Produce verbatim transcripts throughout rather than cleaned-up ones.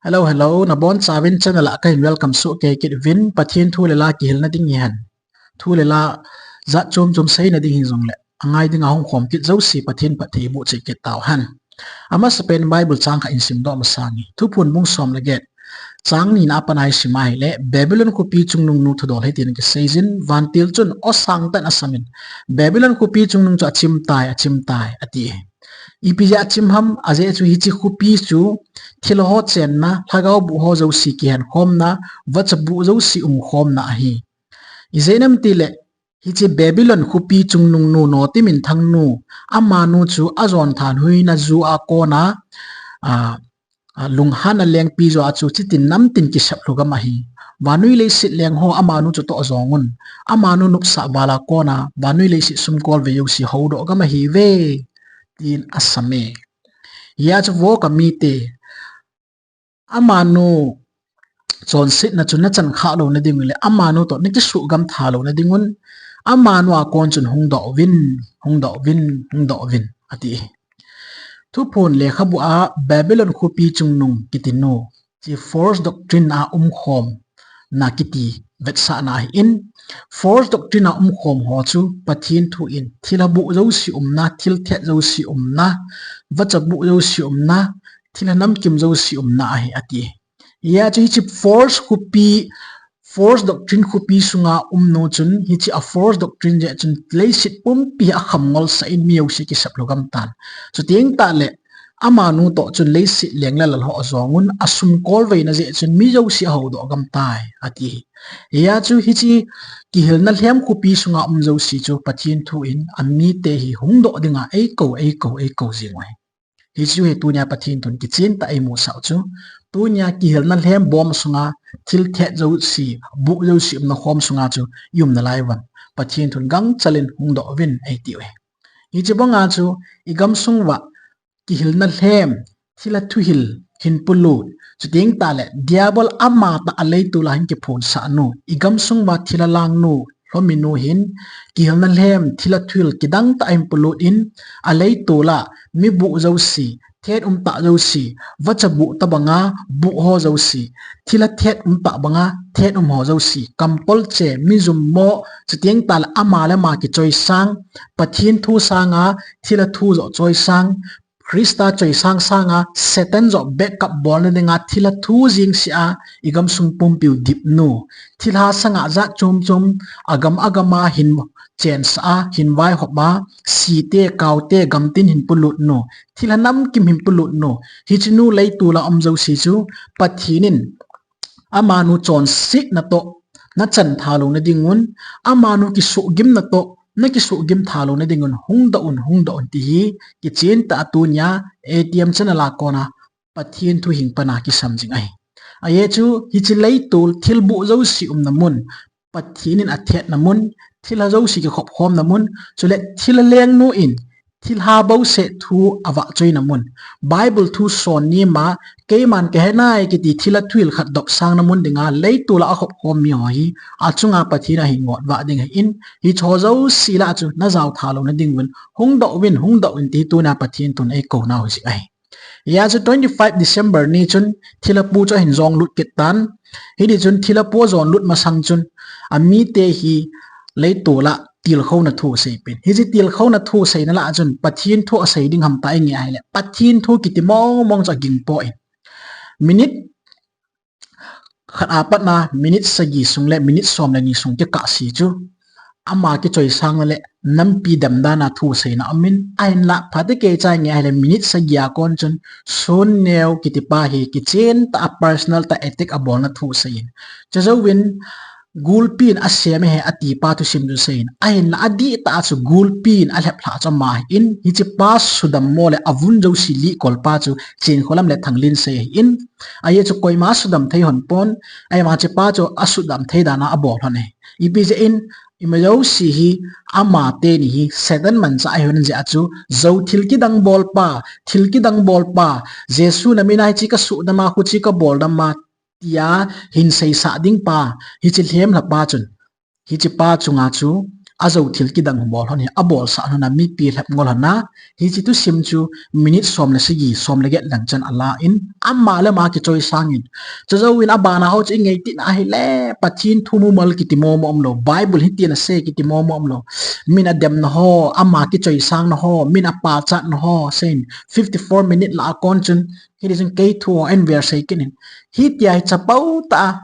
Hello, hello, nabonchauvin channel a kahin welcome soh kei kit uvin. Pathen thu le la kihilna ding hihen, thu le la jat chom chom seina ding hijongle, angai dinga hung khom kit jouse Pathen phatthei iboh cheh kit tauhen. Amasapen Bible chang khat ihin simdoh masang e. Thuphon bung som le get, chang nina a pat a isim a ahile, Babylon khopi chungnungnu thudol hitin akiseijin, vantil chun aw sangtah in asamin, Babylon khopi chungnung chu achim tai, achim tai, ati. Ipi jeh a achim ham, ajeh chu hiche khopi chu thilha ho chenna, lhagao boh ho jouse kihenkhomna, vacha boh jouse umkhomna ahi. Ijeh inem itile, hiche Babylon khopi chungnungnu Note minthangnu, amanu chu ajon thanhoina ju a kona, a, a, lunghanna lengpi jo a chu chitin namtin kisep lhu gam ahi. Vannoi leiset leng ho amanu chu toh jongun, amanu nopsah val a kona vannoi leiset sumkolvei jouse houdoh gam ahiuve, tin asame. Hijeh chun vo kamite, amanu chonsetna chu nachan khah louna dingun le amanu toh nakisuhgam tha louna dingun, amanu a kon chun hungdoh uvin, hungdoh uvin, hungdoh uvin, ati. Thuphon lekhabu a Babylon khopi chungnung kitinu, hiche false doctrine a umkhomna kiti vetsahna ahin, false doctrine a umkhom ho chu Pathen thu in thilha boh jouse umna, thil thet jouse umna, vacha boh jouse umna, thilha namkim jouse umna ahi, ati. Hijeh chun hiche false khopi, false doctrine khopi sunga umnu chun hiche a false doctrine jeh chun leiset pumpi akham ngolsah in mi jouse kisep lhu gam tan. Chuteng tahle, amanu toh chun leiset leng le lal ho ajongun, asumkolveina jeh chun mi jouse ahoudoh gam tai, ati. Hijeh chun hiche kihilna lhem khopi sunga um jouse chu Pathen thu in amite hi hungdoh dinga eikou, eikou, eikou jing u ahi. Hichu hi tunia Pathen thun kichen tah a imusah u chu, tunia kihilna lhem bom sunga thil thet jouse, boh jouse umna khom sunga chu ium nalai uvin, Pathen thun gangchel in hungdoh uvin eitiuve. Hiche banga chu igamsung uva kihilna lhem, thilha thuhil hin polut, chuteng tahle Diabol amatah a leitol a hin kiphonsahnu, igamsung uva thilha langnu, lhominu hin kihilna lhem, thilha thuhil kidang tah a hin polut in, aleitol a mi boh jouse, thet umtah jouse, vacha boh tobanga boh ho jouse, thilha thet umtah banga thet um ho jouse, kampolche, mi jummo, chuteng tahle ama le ama kichoisang, Pathen thu sanga thilha thu joh choisang, Christa choisang sanga Satan joh backup bolna dinga thilha thu jengsea igamsung pumpiu dipnu, thilha sanga jat chom chom agam agama hin chensah a, hin vaihop a, site, kaote, gamtin hin polutnu, thilha namkim hin polutnu, hichenu leitol a um jouse chu Pathen in amanu chonsetna toh nachan tha louna dingun, amanu kisuhgimna toh nakisuhgim tha louna dingun, hungdoh un, hungdoh un ti hi kichen tah a tunia ATM channel a kona Pathen thu hing pana kisam jing ahi. Ajeh chu hiche leitol thil boh jouse umna mun, Pathen in athetna mun, thilha jouse kikhop khomna mun, chule thilha lengnu in thilha bouseh thu avahchoina mun, Bible thu son nima, keiman kahenai kiti thilha thuhil khat dopsangna mun dinga leitol a akhop khom mi ho hi achunga Pathen ahin ngotvah ding ahin, hicheho jouse lah a chu najao tha louna dingun, hungdoh uvin, hungdoh uvin ti tunia Pathen thun eikou nau hi jing ahi. Hijeh chun twenty five December ni chun thilha pu chu ahin jong lut kit tan. Hiti chun thilha pu ajon lut masang chun amite hi leitol a tilkhouna thu asei pen. Hiche tilkhouna thu aseina lah a chun Pathen thu asei ding ham tia inge ahile, Pathen thu kiti mong mong chu aging poi. Minute khat a patna minute sagi sung le minute som le ni sung kikah se chu ama kichoisangna le nampi dem dan a thu aseina aumin, ahinlah phatecha inge ahile minute sagi a kon chun Sun Neo kiti pa hi kichen tah a personal tah a attack abolna thu aseiyin, chujouvin gulpi in asem ahi ati pa thusim chu aseiyin, ahinlah adihtah a chu gulpi in alheplhah chu ama ahin, hiche pa sudam mo le avun jouse lihkol pa chu Chenkholam le Thanglin sei ahin, ajeh chu koima asudam thei lhon pon, ahivang hiche pa chu asudam thei dan a abol lhon ahi. Ipi jeh in, ima jouse hi, ama teni hi Satan manchah ahi lhon jeh a chu, jou thil kidang bolpa, thil kidang bolpa, Jesu na min a hiche kasudam a, huche kabol dam a, tia hin seisah ding pa, hiche lhemlha pa chun, hiche pa chunga chu ajou thil kidang bol lhon hi, abolsah lhon a mipi lhep ngol lhon a, hiche thusim chu minute som le sagi, som le get lang chan ala in, ama le ama kichoisang in. Chujou in abana ho chu i ngei tina ahile, Pathen thu mumal kiti momo umlou, Bible hitin asei kiti momo umlou. Min ademna ho, ama kichoisangna ho, min apachatna ho, seiyin fifty four minute lah a kon chun, hiti chun kei thu ho en ver sei kit in. Hitia hi chapao tah a,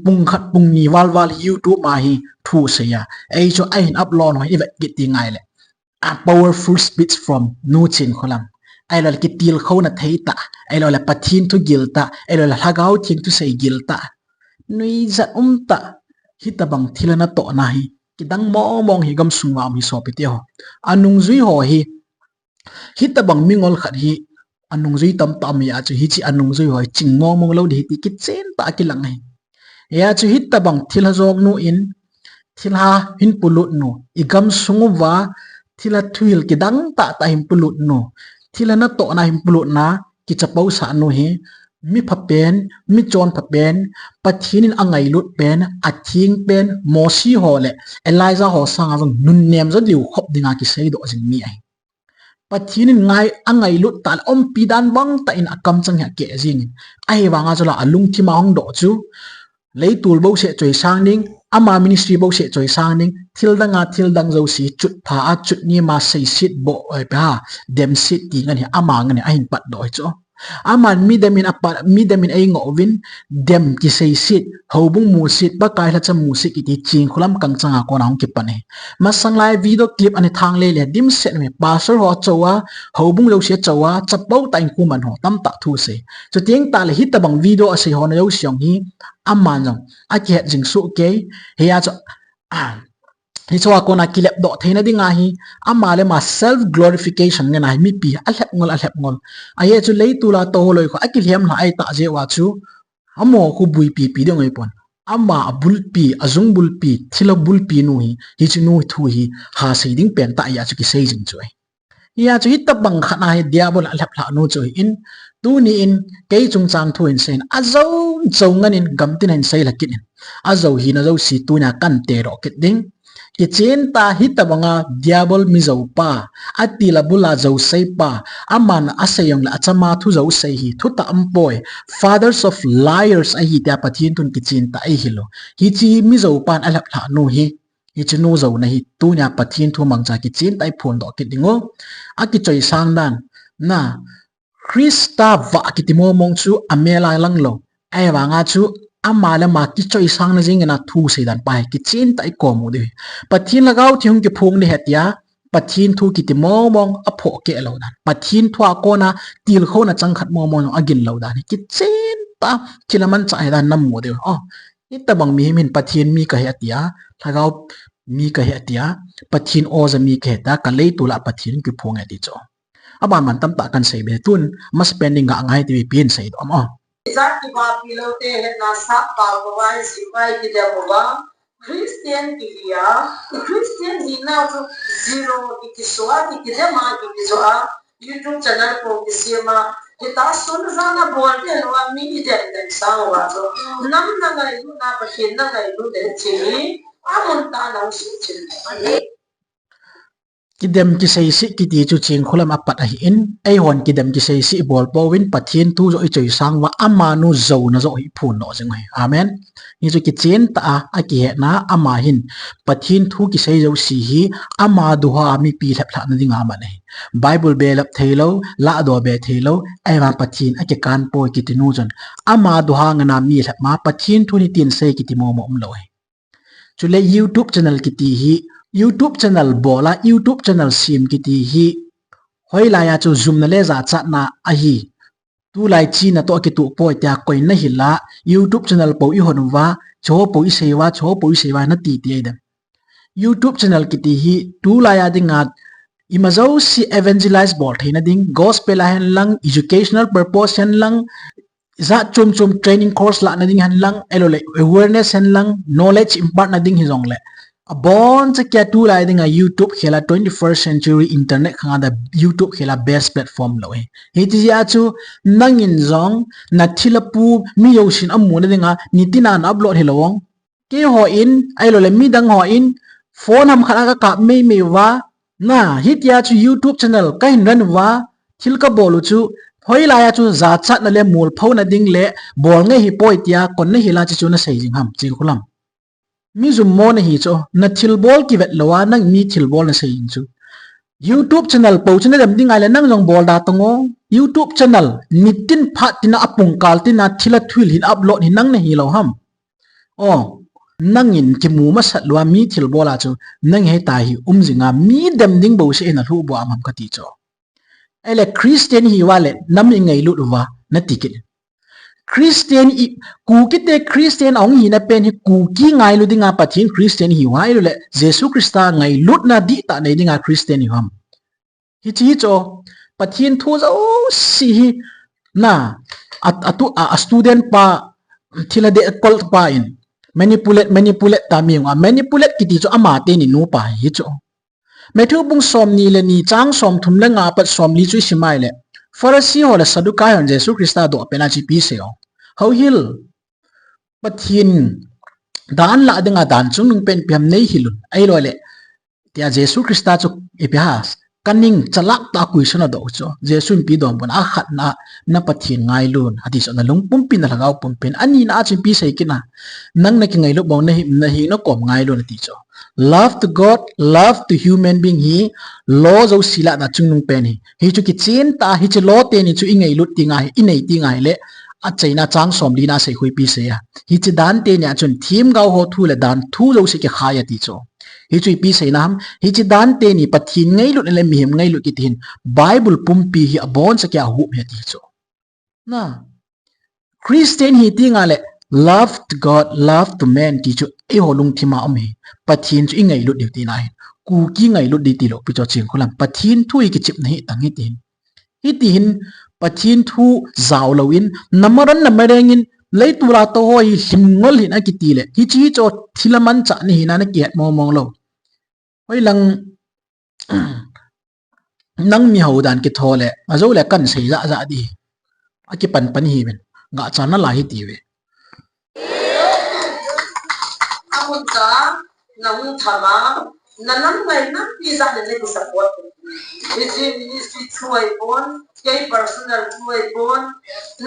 pung khat pung ni val val YouTube a hi thu sei a. Ei chu ahin upload ho i vet kit ti ngai le. A powerful speech from Nu Chinkholam. Ahilou le kitilkhouna thei tah, ahilou le Pathen thu gil tah, ahilou le Lhagao Theng thusei gil tah. Nuijat um tah, hitabang thil a natohna hi kidang mong mong hi gamsung a um hi sopite ho. Anungjui ho hi, hitabang mingol khat hi, anungjui tamtah um hi a chu hiche anungjui ho hi ching mong mong lou ding ahi ti kichen tah a kilang ahi. Hia chu hitabang thilha jong nu in, thilha hin polut nu, i gamsung uva, thilha thuhil kidang tah tah hin polut nu, thilha natohna hin polutna, kichapao sah nu hi, mi phapen, mi chonphapen, Pathen in angailut pen, atheng pen, Mosi ho le Elijah ho sanga jong nunnem jo diu khop dinga kiseidoh jing mi ahi. Pathen in ngai, angailut tah le umpi dan bang tah in akamchang hi akeh jing in. Ahivanga chu la alungthim a hung doh chu, leitol bouseh choisang ding, ama ministry bouseh choisang ding, thil dang a, thil dang jouse, chutpha a, chutnem a, seiset boh, oi, pe ha, demset ti ngen hi, ama ngen hi, ahin patdoh hi chu. Aman midem in apa, midem in eingoh uvin, dem kiseiset, houbung musit, Pakai lhacha musit kiti Chinkholam kangchang a kona hung kipan ahi. Masang lai video clip ana thang lele, dimset mi, pastor ho achou a, houbung jouse achou a, chapao tah in khu man ho, tamtah thu sei. Chuteng tah le hitabang video asei ho na jouse jong hi, aman jong akihet jing soh kei, hia chu, a, hiche a kona kilepdoh theina dinga hi, ama le ama self glorification ngen a hi, mipi alhep ngol, alhep ngol. Ahi chu leitol a tou ho loi kho, akilhem lha ahi tah jeh uva chu, amo khu buipi pi ding ahipon. Ama abulpi, ajung bulpi, thilha bulpi nu hi, hiche nu thu hi, ha sei ding pen tah ahi a chu kisei jing chu ahi. Hia chu hitabang khat na hi Diabol alhep lhah nu chu ahin, tuni in kei chungchang thu hin seiyin, ajou jou ngen in gamtin hin sei lha kit in. Ajou hina jouse tunia kan tedoh kit ding. Kichen tah a hitabanga Diabol mijoupa, atil abul a jouseipa, aman asei jong le achama thu jouse hi, thutah umpoi, fathers of liars ahi tia Pathen thun kichen tah a eihil u. Hiche mijoupan alhep lhah nu hi, hiche nu jouna hi, tunia Pathen thu mangcha kichen tah a iphondoh kit ding u. Akichoisang dan, na, Christa vah kiti momong chu amel a lang lou. Ahivanga chu ama le ama kichoisangna jeng in a thu seidan pa hi kichen tah a ikom u diu hi. Pathen Lhagao Theng hung kiphong ding ahi tia, Pathen thu kiti momong aphoh keh lou dan. Pathen thu a kona tilkhouna chang khat momong jong agin lou dan hi kichen tah a thil amanchah ahi dan namu diu. O, hitabang mihem hin Pathen mi kahi atia, Lhagao mi kahi atia, Pathen oja mi kahi tia, ka leitol a Pathen kiphong e ati chu. Aban ban tamtah kan sei be tun, masapen ding ga ngai ti pi in seidoh am o. Ijat kibahpi lou te hetna sap pao uva, hiche vai kidem uva, Christian kihi a, Christian hina chu zero kikisuh a, kikidem a, kikijoh a, YouTube channel po kisem a, hita sun jana bol te lou a, mi idem dem sang uva chu, nam na ngailut na, Pathen na ngailut le che hi, amun tah a nang suhchil. Kidem kiseisih kiti chu Chinkholam apat ahin, eihon kidem kiseisih ibol pouvin Pathen thu joh ichoisang uva amanu jouna joh hi iphondoh jing u ahi. Amen. Hichu kichen tah a, akihetna ama hin Pathen thu kisei jouse hi ama duha mipi lhep lhahna dinga aman ahi. Bible be lhep theilou, lahdoh be theilou, ahivang Pathen akikan poi kiti nu chun ama duha ngen a mi lhep ma Pathen thu nitin sei kiti momo umlou ahi. Chule YouTube channel kiti hi, YouTube channel bol a, YouTube channel sem kiti hi, hoilai a chu jumna le jachatna ahi. Tulai china toh kitoh poi tia koin nahil a, YouTube channel po ihon uva, chuho po isei uva, chuho po isei uva nati ti ahi dem. YouTube channel kiti hi, tulai a dinga, ima jouse evangelize bol theina ding, gospel a hen lang, educational purpose hen lang, jat chom chom training course lahna ding hen lang, ahilou le awareness hen lang, knowledge impart na ding hijongle, aboncha kia tulai dinga YouTube khel a twenty-first century internet khang a YouTube khel a best platform lou ahi. Hiti jeh a chu nangin jong nathilha pu mi jousen amuna dinga nitin a na upload hilou ong. Keiho in, ahilou le midang ho in, phone ham khat a kakap meimei uva, na, hitia chu YouTube channel kahin ran uva, thil kabol u chu, hoilai a chu jachatna le molphouna ding le bol ngei hipoi tia kon nahil a chu nasei jing ham, Chinkholam. Mi jummo nahi chu, nathilbol kivet lou a, nang mi thilbol nasei jing chu. YouTube channel po chu nadem ding ahile nang jong bol da tong o. YouTube channel nitin phat tina apungkal tina thil a thuhil hin upload hi nang nahi lou ham. O, nangin kimu masat lou a mi thilbol a chu nang hita hi um jing a, mi dem ding bouseh in alhuh bou am ham kati chu. Ahile Christian hi uva le nam ingailut uva nati kit. Christian i, Kukite Christian ahung hina pen hi Kuki ngailu dinga Pathen Christian hi uva, ahilou le Jesu Christa ngailutna dihtah nei dinga Christian hi uvam. Hiche hi chu, Pathen thu jouse hi, na, a, a tu, a, a student pa, thil adeh kol pa in, manipulate, manipulate ta mi hung a, manipulate kiti chu ama teni nupa hi chu. Matthew bung somni le ni chang somthum le nga apat somli chu isim a ahile, Pharisee ho le Sadducee hon Jesu Christa doh pen a chu ipi asei o. Houhil, Pathen dan lah dinga dan chungnung pen ipi ham neihil un, ahilou le, tia Jesu Christa chu ipi ham, kaning chalak tah a question adoh chu. Jesu in ipi adonbut em, akhatna, na Pathen ngailun, ati chu, nalung pumpin, nalhagao pumpin. Anina a chu ipi asei kit em, nang nakingailut bang, nahi, nahina kom ngailun, ati chu. Love to God, love to human being hi law jouse lah a chungnung pen ahi. Hichu kichen tah, hiche law teni chu ingailut teng ahi, inei teng ahile, achaina chang somlina a asei khu ipi asei a. Hiche dan teni a chun themgao ho thu le dan thu jouse kikhai ati chu. Hichu ipi aseina ham, hiche dan teni Pathen ngailut le mihem ngailut kiti hin Bible pumpi hi aboncha kia ahup ahi ati chu. Na, Christian hi teng le love to God, love to man ti chu eiho lungthim a um ahi. Pathen chu ingailut diu tina ahi. Kuki ngailut di tilou pi chu Chinkholam. Pathen thu hi kichepna hi tang hi ti hin. Hiti hin Pathen thu jao louvin, namaran namareng in, leitol a tou ho hi lhingol hih in akiti le, hiche hi chu thil amanchah nahi na nakihet mong mong lou. Hoilang, nang mi hou dan kitho le, ajou le kan sei jah jah di. Akipan pan hi ven. Gah chan nalai hiti ve. Amun ta, nahung tham a, nanam ngai nampi jat le nei support. Hiche ministry through ahipon, kei personal through ahipon,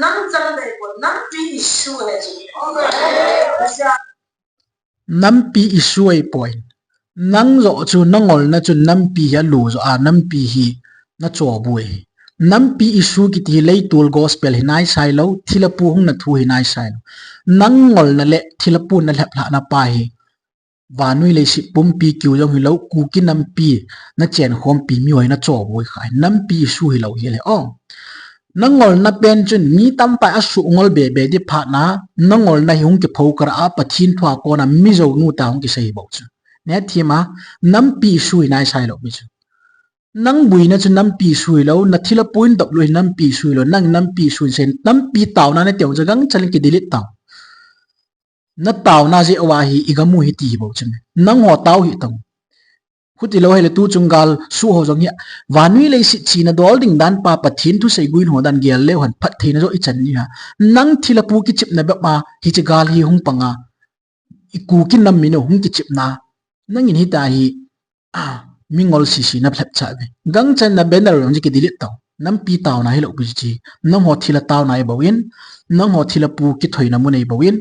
nang chang ahipon, nampi issue ahi chu. Nampi issue ahipoi. Nang joh chu nangolna chun nampi hi alu joh a, nampi hi nachoh boi. Nampi issue kiti hi leitol gospel hi naisai lou, thilha pu hung na thu hi naisai lou. Nangolna le thilha pu nalhep lhahna pa hi vannoi leiset pumpi kiu jong hilou, Kuki nampi nachenkhompi miho hi nachoh boi kha. Nampi issue hilou hile o. Nangolna pen chun mi tamtah in asuh ngol bebe di phat na, nangolna hi hung kipho kara a, Pathen thu a kona mijou nu ta hung kisei bou chu. Neh thim a, nampi issue hi naisai lou pi chu. Nang buina chu nampi issue hilou, nathilha pu in dop lou hi nampi issue hilou, nang nampi issue sei, nampi taona nateu chu gangchal in kidelete tau. Nataona jeh uva hi igamu hi ti bou chu. Nangho tao hih tau. Khuti lou hile tuchung gal suh ho jong hi, vannoi leiset china dol ding dan pa Pathen thusei guin ho dan gel leu hen phattheina joh ichan ni ha. Nang thilha pu kichepna bep ma hiche gal hi hung pang a, i Kuki nam minu hung kichepna. Nangin hita hi, a, mingol sisi nalhep chah ve. Gangchal in na banner jong kidelete tau. Nampi taona hilou pi chu. Nangho thilha taona ahibou in, nangho thilha pu kithoina mun ahibou in,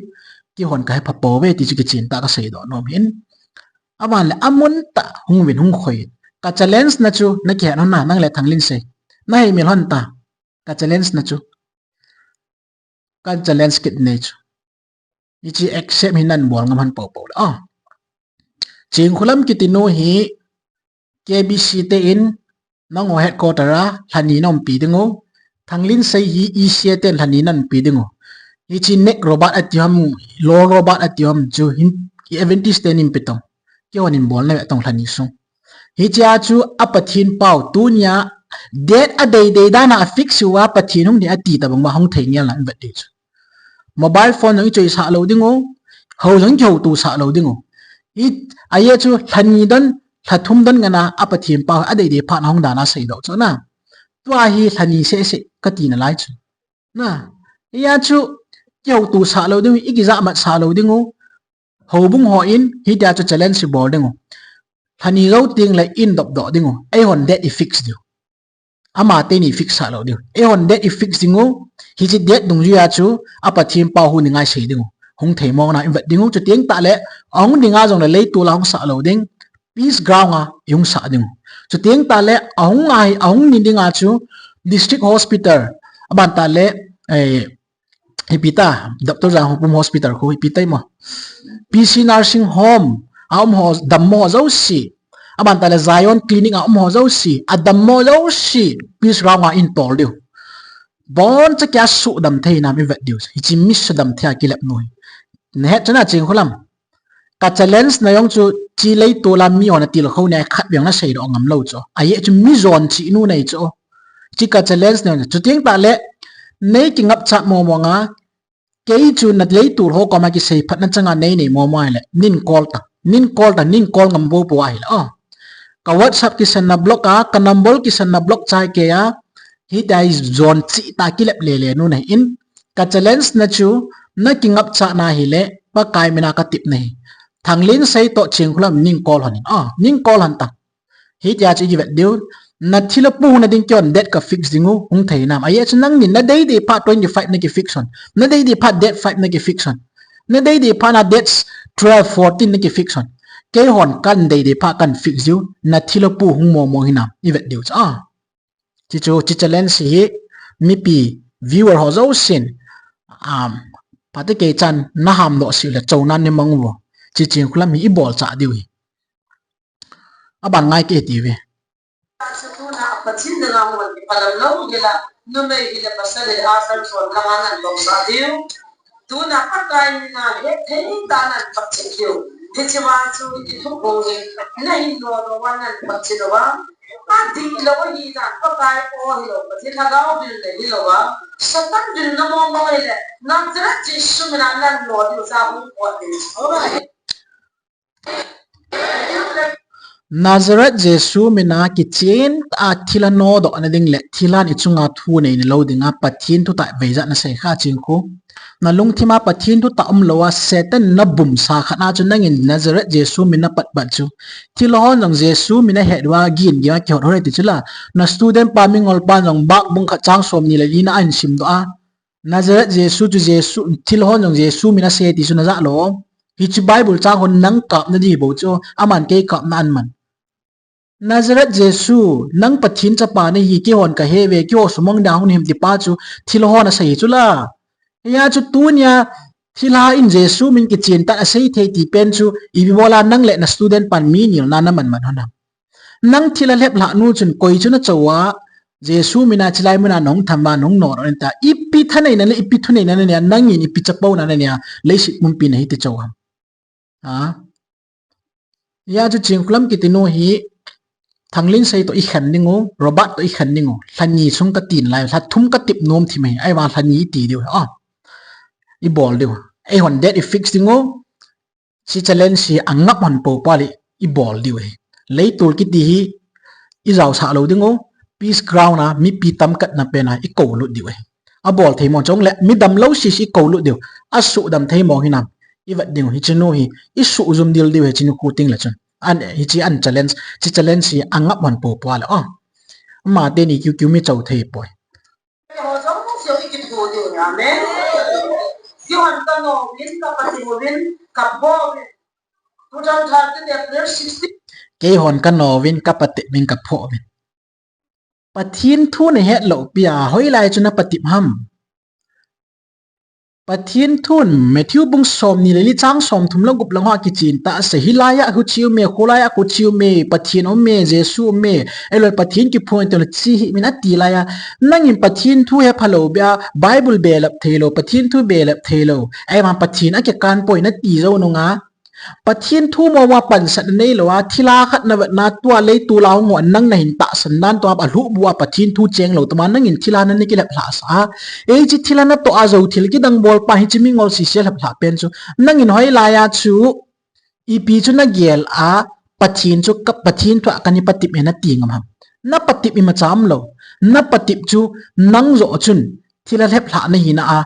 kihon kahe pha pouve ti chu kichen tah a kasei doh nom hin. Aban le amun tah hung vin hung khoi. Ka challenge na chu nakihet hon na, nang le Thanglinsei. Nahei mil hon ta. Ka challenge na chu. Ka challenge kit nei chu. Hiche accept hi nan bol ngam hon poupou le. A, Chinkholam kiti nu hi K B C te in nangho headquarter a lhani naumpi ding u. Thanglinsei hi E C A ten lhani naumpi ding u. Hiche neck robot ati ham, lower robot ati ham chu hin Adventist ten in pe tong. Kihon in bol nave tong lhani sung. Hichea chu a Pathen pau tunia date adei dei dan a afix uva Pathen hung ding ati tabang uva hung thei ngel na vet ding chu. Mobile phone jong ichoisah lou ding u, hou jong kihouto sah lou ding u. Hi, ahi chu lhani don, lhathum don ngen a, a Pathen pau adei dei phat na hung dan a seidoh chu na. Tua hi lhani seh seh kati nalai chu. Na, hia chu kihouto sah lou ding u, ikijahmat sah lou ding u. Houbung ho in hitia chu challenge ibol ding u. Lhani jou teng le in dop doh ding u. Eihon date i fix diu. Ama teni fix sah lou diu. Eihon date i fix ding u. Hiche date dungjuia chu a Pathen pao hu ni ngai sei ding u. Hung thei mong na i vet ding u. Chuteng tah le ahung dinga jong le leitol a hung sah lou ding. Peace ground a i hung sah ding u. Chuteng tah le ahung ngai, ahung ni dinga chu district hospital. Aban tah le, eh, ipi ta, Doctor Jangkhopum Hospital khu ipi ta imo. P C Nursing Home, a um ho, dammo ho jouse. Aban tah le Zion Clinic a um ho jouse. Adammo jouse. Peace ground a in tol diu. Boncha kia sudam thei nam i vet diu. Hiche mi sudam thei a kilep nu hi. Nahet chana Chinkholam. Ka challenge na jong chu hiche leitol a mi hon atilkhou ni a khat veng nasei doh ngam lou chu. Ajeh chu mi jon chihnu nei chu. Hiche ka challenge na jong chu. Chuteng tah le, nei kingapchat momo nga, kei chu na leitol ho koma kisei phatna changa nei nei momo ahile, nin call ta, nin call ta, nin call ngam popo ahile. Oh. Ka WhatsApp kisan na block a, ka number kisan na block chai kei a, hitia i jon chih ta kilep lele nu nahi in, ka challenge na chu, na kingapchat na hile, Pakai mina ka tip nahi. Thanglinsei toh Chinkholam nin call hon in. Ah, nin call hon ta. Hitia chu i kivet diu. Na thilha pu hung na ding keihon date ka fix ding u, hung thei nam. Ajeh chu nangin na date date phat twenty five na ki fix hon. Na date date phat date five na ki fix hon. Na date date phat na dates twelve, fourteen na ki fix hon. Keihon ka date date phat ka fix diu. Na thilha pu hung momo hinam. I vet diu chu. Ah. Hiche chu, hiche challenge hi mipi viewer ho jousen, um, phat kei chan na ham doh sih le chona nei mang uvo. Hiche Chinkholam hi i bolcha diu hi. Aban ngai kit hiuve. Tuna Pathen dinga hung kiphalam lou hila, numei hile pasal hile a san son langa nan bol sa diu. Tuna Pakai mina hethei tah nan phatcheh diu. Hiche vang chu i thuphong hi, na hin lo lo va nan phatcheh lou va. Adih lou ahi dan Pakai o hilou, Pathen lhagao bil le hilou va. Satan bil na momo hile, Nazareth Jesu mina nan lo diu sa hung pot diu. Nazareth Jesu mina kichen a thilha nodoh na ding le thilhan i chunga thu nei na lou dinga Pathen thutah veijat na sei kha Chinkho. Na lungthima Pathen thutah umlou a Satan na bumsa khat na chu nangin Nazareth Jesu mina pat pat chu. Thilha hon jong Jesu mina het uva gin gin a kihot hoi ti chu la. Na student pa Mingol pan jong Mark bung khat chang som ni le li na ahin sim doh a. Nazareth Jesu chu Jesu, thilha hon jong Jesu mina sei ti chu na ja lou. Hiche Bible chang hon nang kapna di bou chu, aman kei kapna aman. Nazareth Jesu, nang Pathen chapa nahi, keihon ka he uve, keiho sumang ding hung him ti pa chu, thilha hon asei chu la. Hia chu tunia, thilha in Jesu min kichen tah asei thei ti pen chu, ipi bola nang le na student pan mi nil na na man man hon ham. Nang thilha lhep lhah nu chun koi chu na chou a, Jesu mina chilai muna nahung tham uva nahung nodoh in ta. Ipi thanei na le, ipi thunei na na nia, nangin ipi chapo na na nia, leiset pumpi na hi ti chou ham. Ha? Hia chu Chinkholam kiti nu hi, Thanglinsei toh i khen ding u, Robert toh i khen ding u, lha ni sung ka tin lai, lha thum ka tip nom thim ahi, ahivang lha ni i ti diu, ah, i bol diu, eihon date i fix ding u, Hiche challenge hi angap hon popo le i bol diu ahi. Leitol kiti hi i jaosah lou ding u, peace ground a mipi tamkhat na pen a i kou lut diu ahi. Abol thei mong chong le midam lou sisi i kou lut diu. Asudam thei mong hinam. I vet ding u hiche nu hi i sujum dil diu ahi hiche nu khu ting le chun. An, hiche an challenge, hiche challenge hi angap hon popo le. Oh. Ama teni kiu kiu mi chou thei poi. Ho jong seo i kithu diu ahi. Amen. Kihon ka nom in, ka patep uvin, ka pho uvin. Two thousand thirteen April sixteen. Keihon ka nom uvin, ka patep uvin, ka pho uvin. Pathen thu na het lou pi a, hoilai chu na patep ham. Pathen thun Matthew bung som ni le li chang som thum le gup lang ho a kichen tah a sei. Hilai a huchi um e, kholai a khuchi um e, Pathen um e, Jesu um e, ahilou le Pathen kiphong e ti le chi hi min ati lai a. Nangin Pathen thu hepha lou bia, Bible belap thei lou, Pathen thu belap thei lou. Ahivang Pathen akikan poi nati jou nunga. Pathen thu mong mong a pansatna neilou a, thilha khat na vetna tua leitol a hung ho nang na hin tahsan dan tua a lhuh bu a Pathen thu cheng lou tuma nangin thilha na na kilhep lhah sah a. Hiche thilha natoh a jou thil kidang bol pa hiche mingol sese lhep lhah pen chu. Nangin hoilai a chu ipi chu na gel a Pathen chu ka Pathen thu a kana patep e nati ngam ham. Na patep imacha umlou. Na patep chu nang joh chun thilha lhep lhah na hina a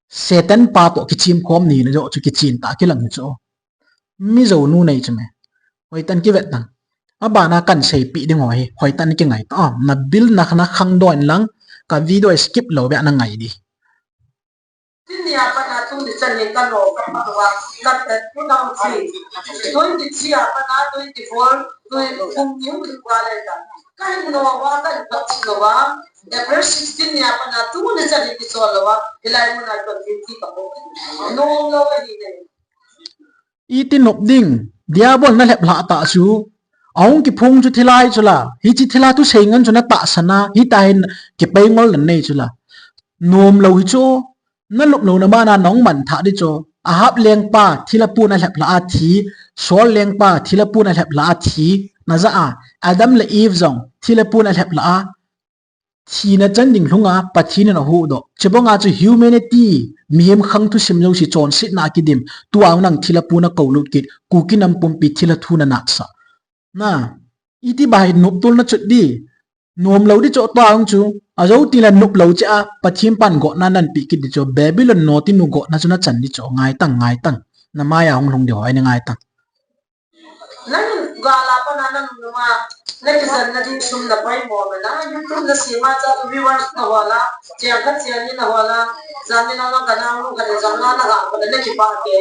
Satan pa toh kichim khom na hina joh chu kichen tah kilang hi chu. Mi jou nu nei chu me. Hoitah in kivet tang. Abana kan seipeh ding ho hi hoitah in kingai ta. Ah, na bill na khang doh in lang, ka video skip lou beh a na ngai ding. Tin nia pat a tuni chan hin ka no ka pat wa, ka ta two thousand three, twenty-three a pat a twenty-four, twenty, kum ni hung lut va le ta. Ka hin no va, ka hin pat chi no va. April sixteen nia pat a tuni chan hin ki so lou va. Hilai mun a twenty-three ka po. No lou ka hi ne. Iti nop ding, Diabol na lhep lhah tah chu. Ahung kiphong chu thilha chu la. Hiche thilha thusei ngen chu na tahsan a, hitia hin kipeingol na nei chu la. Nom lou hi chu, na lupna bana nahung man thah ding chu. Ahab lengpa thilha pun a lhep lhah a thi, Saul lengpa thilha pun a lhep lhah a thi, na ja a, Adam le Eve jong thilha pun a lhep lhah a, thina chan ding lhunga Pathen in ahuhdoh. Chubanga chu humanity, mihem khang thusim jouse chonsetna a kidim. Tua nang thilha pun a koulut kit, Kuki nam pumpi thilha thu na natsah. Na, iti ba hi noptulna chu ding. Nom lou ding chu tua chu. Ajou teng le nop lou cheh a, Pathen pan gotna nan pe kit ding chu. Babylon nao tinu gotna chu na chan ding chu. Ngai tang, ngai tang. Na maiya hung lhung ding ho, ai na ngai tang. Nang gal a pat a nang nunga, na kijen na ding sum na poimo na, YouTube na sema cha viewers na hola, cheng khat cheng ni na hola, jani na na kana mu kana jana na ga, kana na kipa ke.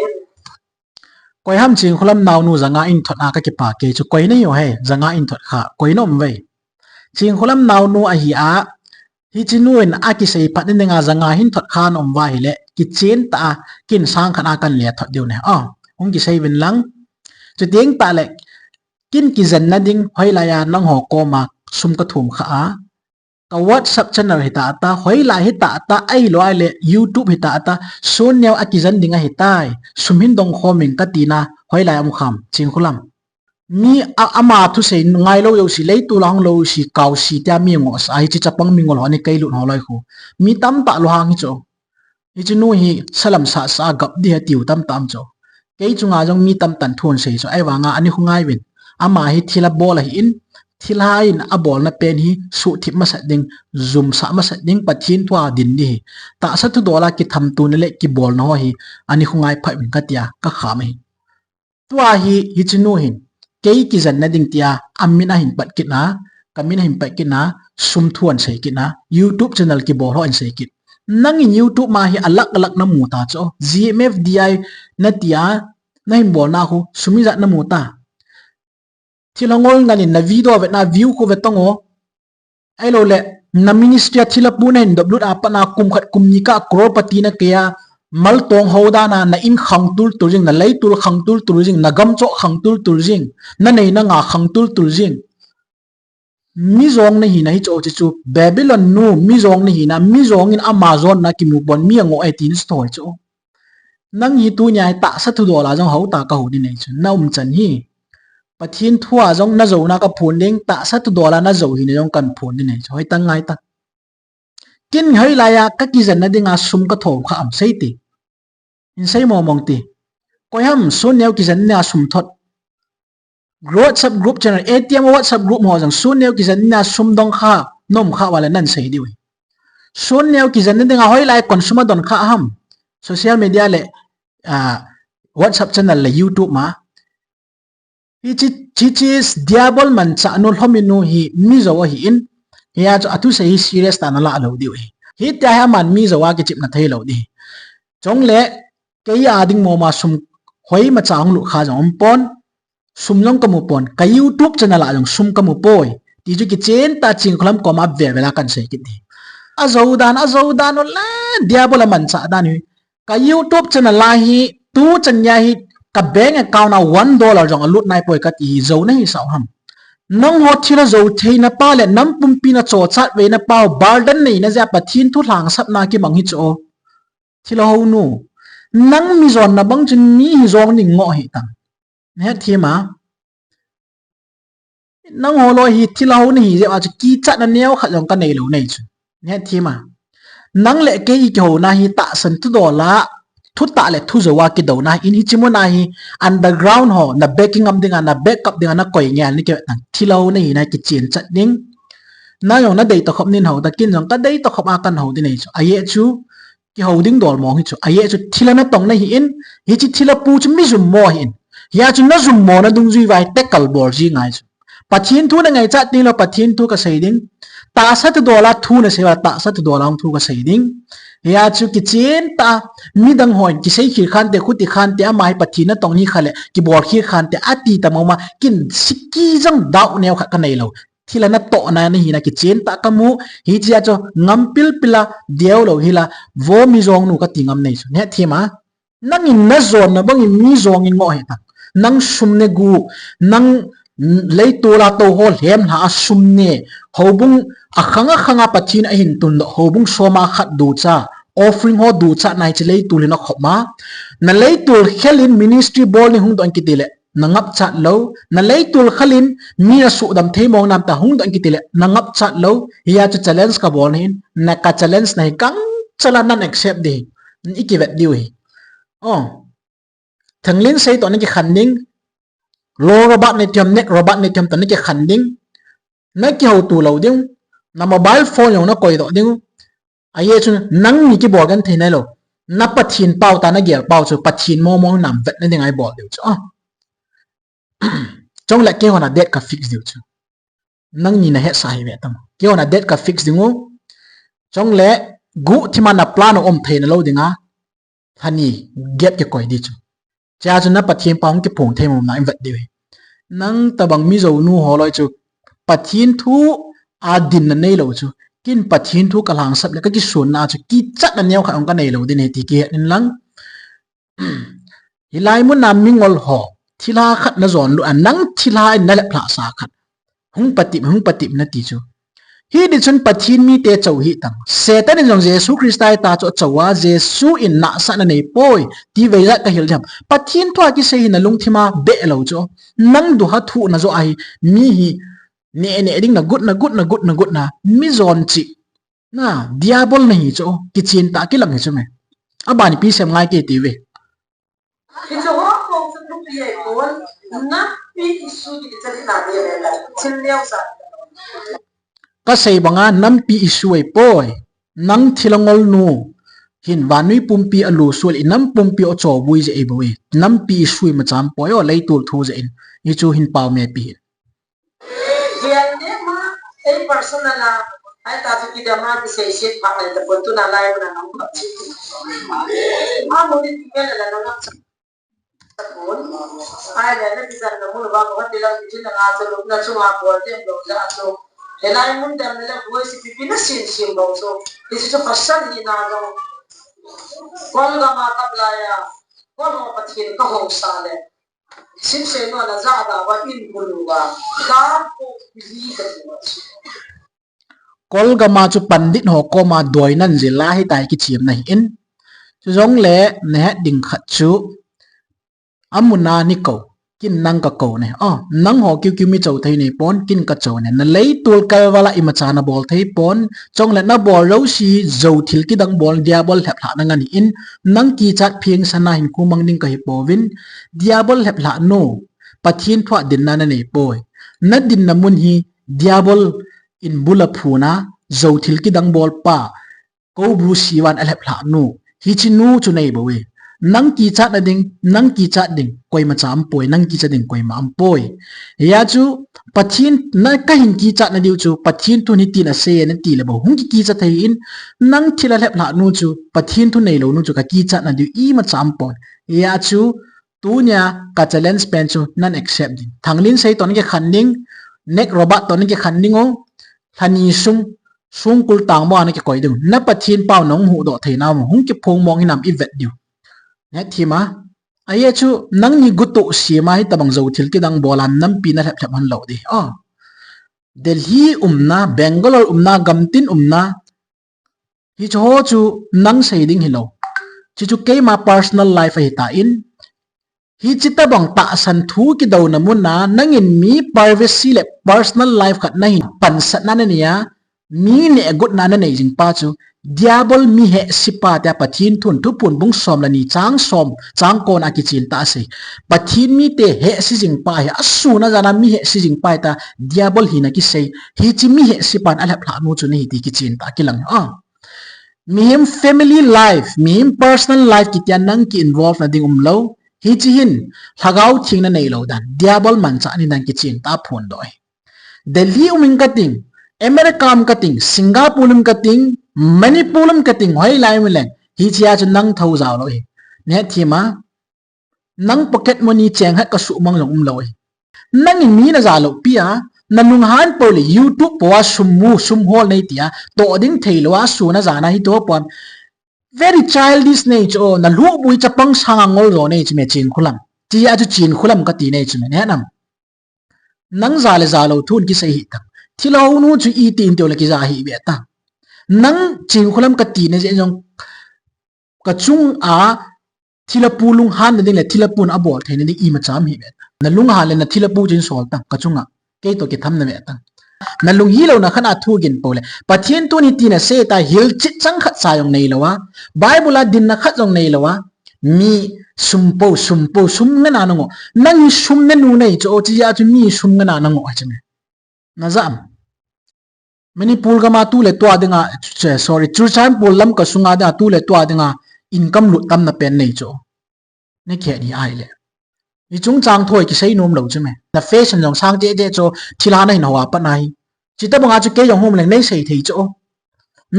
Koi ham Chingkholam naonu janga in thot a ka kipa ke chu, koi nahi o he, janga in thot kha, koi na um ve. Chingkholam naonu ahi a, hiche nu in akisei phat na dinga janga hin thot kha na um va hile, kichen tah a, kin sang khat a kan le thot diu ne. Oh, hung kisei vin lang. Chuteng tah le, kin kijen na ding, hoilai a nangho koma sum ka thum kha a. Ka WhatsApp channel hi tah tah, hoilai hi tah tah, ahilou le YouTube hi tah tah, Sonneo a kijen ding ahi tai, sum hin dong khom ing ka tina, hoilai um kham, Chingkholam. Mi a, ama thusei ngai lou jouse, leitol a hung lou jouse, kaosi tia mi ngosa, hiche chapang mi ngol ho ni kei lut ho loi khu. Mi tamtah lou hang hi chu. Hiche nu hi salam sasa gap ding atiu tamtah um chu. Kei chunga jong mi tamtah in thu asei chu. Ahivanga ani khu ngai vin. Ama hi thilha bol ahin, thilha in abolna pen hi suhthip masat ding, jumsah masat ding, Pathen thu a din ding hi. Tahsa thudol a kithamtona le kibolna ho hi ani khu ngai phat vin ka tia, ka kham ahi. Tua hi, hiche nu hin, kei kijen na ding tia, amin ahin pat kit na, kamin ahin pat kit na, sum thu ahin sei kit na, YouTube channel kibol ho ahin sei kit. Nangin YouTube ma hi alak alak na mu ta chu, G M F D I na tia, na hin bol na khu, sum ijat na mu ta. Thilha ngol ngal in na video vet na view khu ve tong o. Ahilou le, na ministry a thilha pu na hin dop lut a pat na kum khat kum ni kah crorepati na kei a, mal tong ho dan a, na in khang tultul jing, na leitol khang tultul jing, na gam choh khang tultul jing, na nei na nga khang tultul jing. Mi jong na hina hi chu, chu, chu, Babylon nu, mi jong na hina, mi jong in ama jonna kimu pon, mi angoh e ti na chu thoi chu. Nang hi tunia hi tahsa thudol a jong hou ta ka hou ding nei chu. Na umchan hi. Pathen thu a jong na jou na ka phon ding, tahsa thudol a na jou hina jong kan phon ding nei chu. Hoitah ngai ta. Kin hoilai a ka kijen na dinga sum ka thom kha am sei ti. Hin sei mong mong ti. Koi ham Sonneo kijen na sum thot. WhatsApp group channel, A T M WhatsApp group ho jong Sonneo kijen na sum dong kha, nom kha vale nan sei diu hi. Sonneo kijen na dinga hoilai kon sum a don kha ham. Social media le, ah, WhatsApp channel le YouTube ma. Hiche, hiche Diabol manchah nu lhomi nu hi Mizo ahin. Hia chu athusei hi serious tah a na la lou diu hi. Hitia hi aman Mizo a kichepna thei lou ding. Chule, kei a ding moma sum hoimacha hung lut kha jong um pon. Sum jong ka mu pon, ka YouTube channel a jong sum ka mu poi. Ti chu kichen tah a Chingkholam koma vel vel a kan sei kit ding. Ajou dan, ajou dan u le, Diabol a manchah dan hi. Ka YouTube channel a hi, tuchan gei hi, ka bank account a one dollar jong alut nai poi kati hi, jou na hi sao ham. Nangho thilha jou theina pa le, nam pumpi na chochat veina pa, burden neina jeh a Pathen thu lhangsapna kimang hi chu o. Thilha hou nu. Nang mi jonna bang chun mi hi jong ding ngoh hi tam. Na het thim a. Nangho loi hi thilha hou na hi jeh a chu kichatna neo khat jong ka nei lou nei chu. Na het thim a. Nang le kei i kihouna hi tahsan thudol a, thutah le thujou a kidouna in hiche mun a hi underground ho, na backing up dinga, na backup dinga, na koi ngel ni kivet nang. Thilha hou na hina kichen chat ding. Nang jong na dei tokhop nin hou ta, kin jong ka dei tokhop a kan hou ding nei chu. Ajeh chu, kihou ding dol mong hi chu. Ajeh chu thilha natong na hi in, hiche thilha pu chu mi jummo hi in. Hia chu na jummo na dungjui vai tekal bol ji ngai chu. Pathen thu na ngaichat ding lou, Pathen thu ka sei ding. Tahsa thudol a thu na sei uva, tahsa thudol a hung thu ka sei ding. Hia chu kichen tah a, midang hon kisei khel khan te, khuti khan te, ama hi Pathen natong hi kha le, kibol khel khan te, ati ta mama, kin siki jong doubt neo khat ka nei lou. Thil a natohna nahi na kichen tah ka mu, hichea chu ngam pilpil a, deo lou hi la, vo mi jong nu ka ti ngam nei chu. Neh thim a. Nangin na jonna bangin mi jong in ngoh hih tan. Nang sum negu, nang leitol a tou ho lhem lha a sum ne, houbung a khang a khang a Pathen a hin tun doh, houbung som a khat ducha, offering ho ducha nai chi leitul hin a khop ma. Na leitul khel in ministry bol ni hung doh in kiti le, na ngap chat lou, na leitul khel in mi na sudam thei mong nam ta hung doh in kiti le, na ngap chat lou, hia chu challenge ka bol na hin, na ka challenge na hi kang chala nan accept di, i kivet diu hi. Oh. Thanglin sei toh na kikhen ding. Lo Robert ne thiam, nek Robert ne thiam toh na kikhen ding. Na kihou tu lou ding. Na mobile phone jong na koi doh ding. Aye chu nang ni kibol kan thei nai lou. Na Pathen pau ta na gel pau chu Pathen momo nam vet na ding a i bol diu chu. Ah. Chong le kei hon a date ka fix diu chu. Nang ni na hesa hi ve tam. Kei hon a date ka fix ding u. Chong le gu thima na plan um thei na lou ding a. Hani gap kikoi di chu. Cha chu na Pathen pau hung kiphong thei mong na in vet diu hi. Nang tabang mi jou nu ho loi chu Pathen thu a din na nei lou chu. Kin Pathen thu ka lhangsap le ka kisun na chu kichat na neo kha ong ka nei lou din he ti kihet in lang. Hilai mun a mingol ho, thilha khat na jon lu a nang thilha in na lep lha sa khat. Hung patip, hung patip na ti chu. Hi di chun Pathen mite chou hi tang. Satan in jong Jesu Christa ta chu chou a, Jesu in nasa na nei poi, ti vei ja ka hil diam. Pathen thu a kisei hi na lungthim a be lou chu. Nang du ha thu na jo a hi, mi hi, ne ne ding na gut, na gut, na gut, na gut na, mi jon chi. Na, diabol na hi chu, kichen tah kilang hi chu me. A bani pi sem ngai ke ti ve. Hi chu ho ko chu tu pi ai pon, na pi isu di chali na di le la, chil leo sa. Ka sei banga nampi isu ai poi. Nang thilangol nu. Hin vanui pumpi a lu sual i nam pumpi o cho vui je ei boi. Nampi isu i macham poi o leitul thu je in. I chu hin pau me pi hin. Hian ne ma, ei personal a, ai ta chu kidam a kisei siet phah ngai ta pon tuna lai mun a nang khap chi. A mun in ti mel a la nang khap chi. Ai le na kizan na mun va ko ti la ki chin na chu lu na chu ma ko te lo ja chu. He lai mun dam le la ko si pi pi na sin sin bo so. Ti chu pasal ni na lo. Kol ga ma kap la ya. Kol mo Pathen ka ho sa le. Sim se no na za da wa in bulu wa. Ka ko li ka ti wa. Kol gama chu pandit ho koma doi nan jil a hitai kichim na hi in. Chu jong le na het ding khat chu amun a ni ko. Kin nang ka ko ne. Oh, nang ho kiu kiu mi chou thei nei pon, kin ka chou ne. Na leitul kalvala imacha na bol thei pon. Chong le na bol lo si zo thil kidang bol diabol lhep lha na ngan hi in. Nang kichat pheng sana hin kumang ding ka hi povin. Diabol lhep lha nu. Pathen thu a dinna na nei poi. Na dinna mun hi diabol in bula phuna, zo thil kidang bol pa. Ko bu sivan a lhep lha nu. Hichi nu chu nei bo e. Nang kichat na ding, nang kichat ding, koima cha am poi, nang kichat ding, koima am poi. Hia chu, Pathen, na ka hin kichat na diu chu, Pathen thu ni tin a sei na ti le bo. Hung ki kichat thei in, nang thil a lhep lha nu chu, Pathen thu nei lo nu chu, ka kichat na diu, imacha am poi. Hia chu, tunia ka challenge pen chu, nan accept ding. Thanglin sei ton ke khan ding, nek Robert ton ke khan ding o, lhani sung, sungkul tang mo ana kikoi diu. Na Pathen pau nong hu doh thei na mo, hung kiphong mong hinam i vet diu. Ne thima. Aye chu, nang ni gutu sima hi tabang zo thil kidang bolan nampi na lhep lhep han lo di. Oh. Delhi umna, Bangalore umna, gamtin umna. Hi chu ho chu nang sei ding hi lo. Chi chu keima personal life ahi ta in. Hichi tabang tahsan thu kidouna mun a, nangin mi privacy le personal life khat na hin pansatna na nei a, mi neh gutna na nei jing pa chu, diabol mi hehsi pa tia Pathen thun Thuphon bung som le ni chang som, chang kon a kichen ta a sei. Pathen mite hehsi jing pa hi, a sun a jan a mi hehsi jing pa hi ta, diabol hina kisei. Hichi mi hehsi pan a lhep lha nu chu na hi ti kichen ta a kilang hi. Ah. Mihem family life, mihem personal life kitia nang ki involve na ding um lo. Hichi hin, lhagao theng na nei lo dan. Diabol manchah ni dan kichen ta phon doh hi. Delhi um in kating, America um kating, Singapore um kating, Manipur um kating, hoilai um leng, hichea chu nang thou jao lou hi. Nahet thim a, nang pocket money cheng khat kasuhmang jong um lou hi. Nangin mi naja lou pi a, nalunghan pou le YouTube pou a sum mu, sum hol nei tia, toh ding thei lou a, sun a jan a hi toh pon. Very childish nei chu, nalhuhbui chapang sanga ngol jo nei chu me Chinkholam. Tia chu Chinkholam kati nei chu me, nahet nam. Nang ja le ja lou thun kisei hih tan. Thilha hounu chu iti in teu le kija hih ve tan. Nang Chinkholam kati nei jeh jong kachunga thilhapu lunghanna ding le thilhapun abol theina ding imacha um hih ve tan. Nalunghan le nathilhapu chun sol tan kachunga. Kei toh kitham na ve tan. Nalung hilouna khat a thu gin pou le. Pathen thun hiti nasei ta, hilchet chang khat cha jong nei lou a, Bible a dinna khat jong nei lou a, mi sum pou, sum pou, sum ngana nangoh. Nang hi sum nanu nei chu, o, chea chu mi sum ngana nangoh hi chu me. Naja am. Manipur gam a tu le tua dinga, sorry, Churachandpur Lamka sunga dinga tu le tua dinga income lut tamna pen nei chu. Nakhet hi ahile. Hiche chungchang thu kisei nom lou chu me. Na fashion jong sang cheh cheh chu, thilha nahin hou a pat nahi. Chuti banga chu kei jong hung leng nei sei thei chu.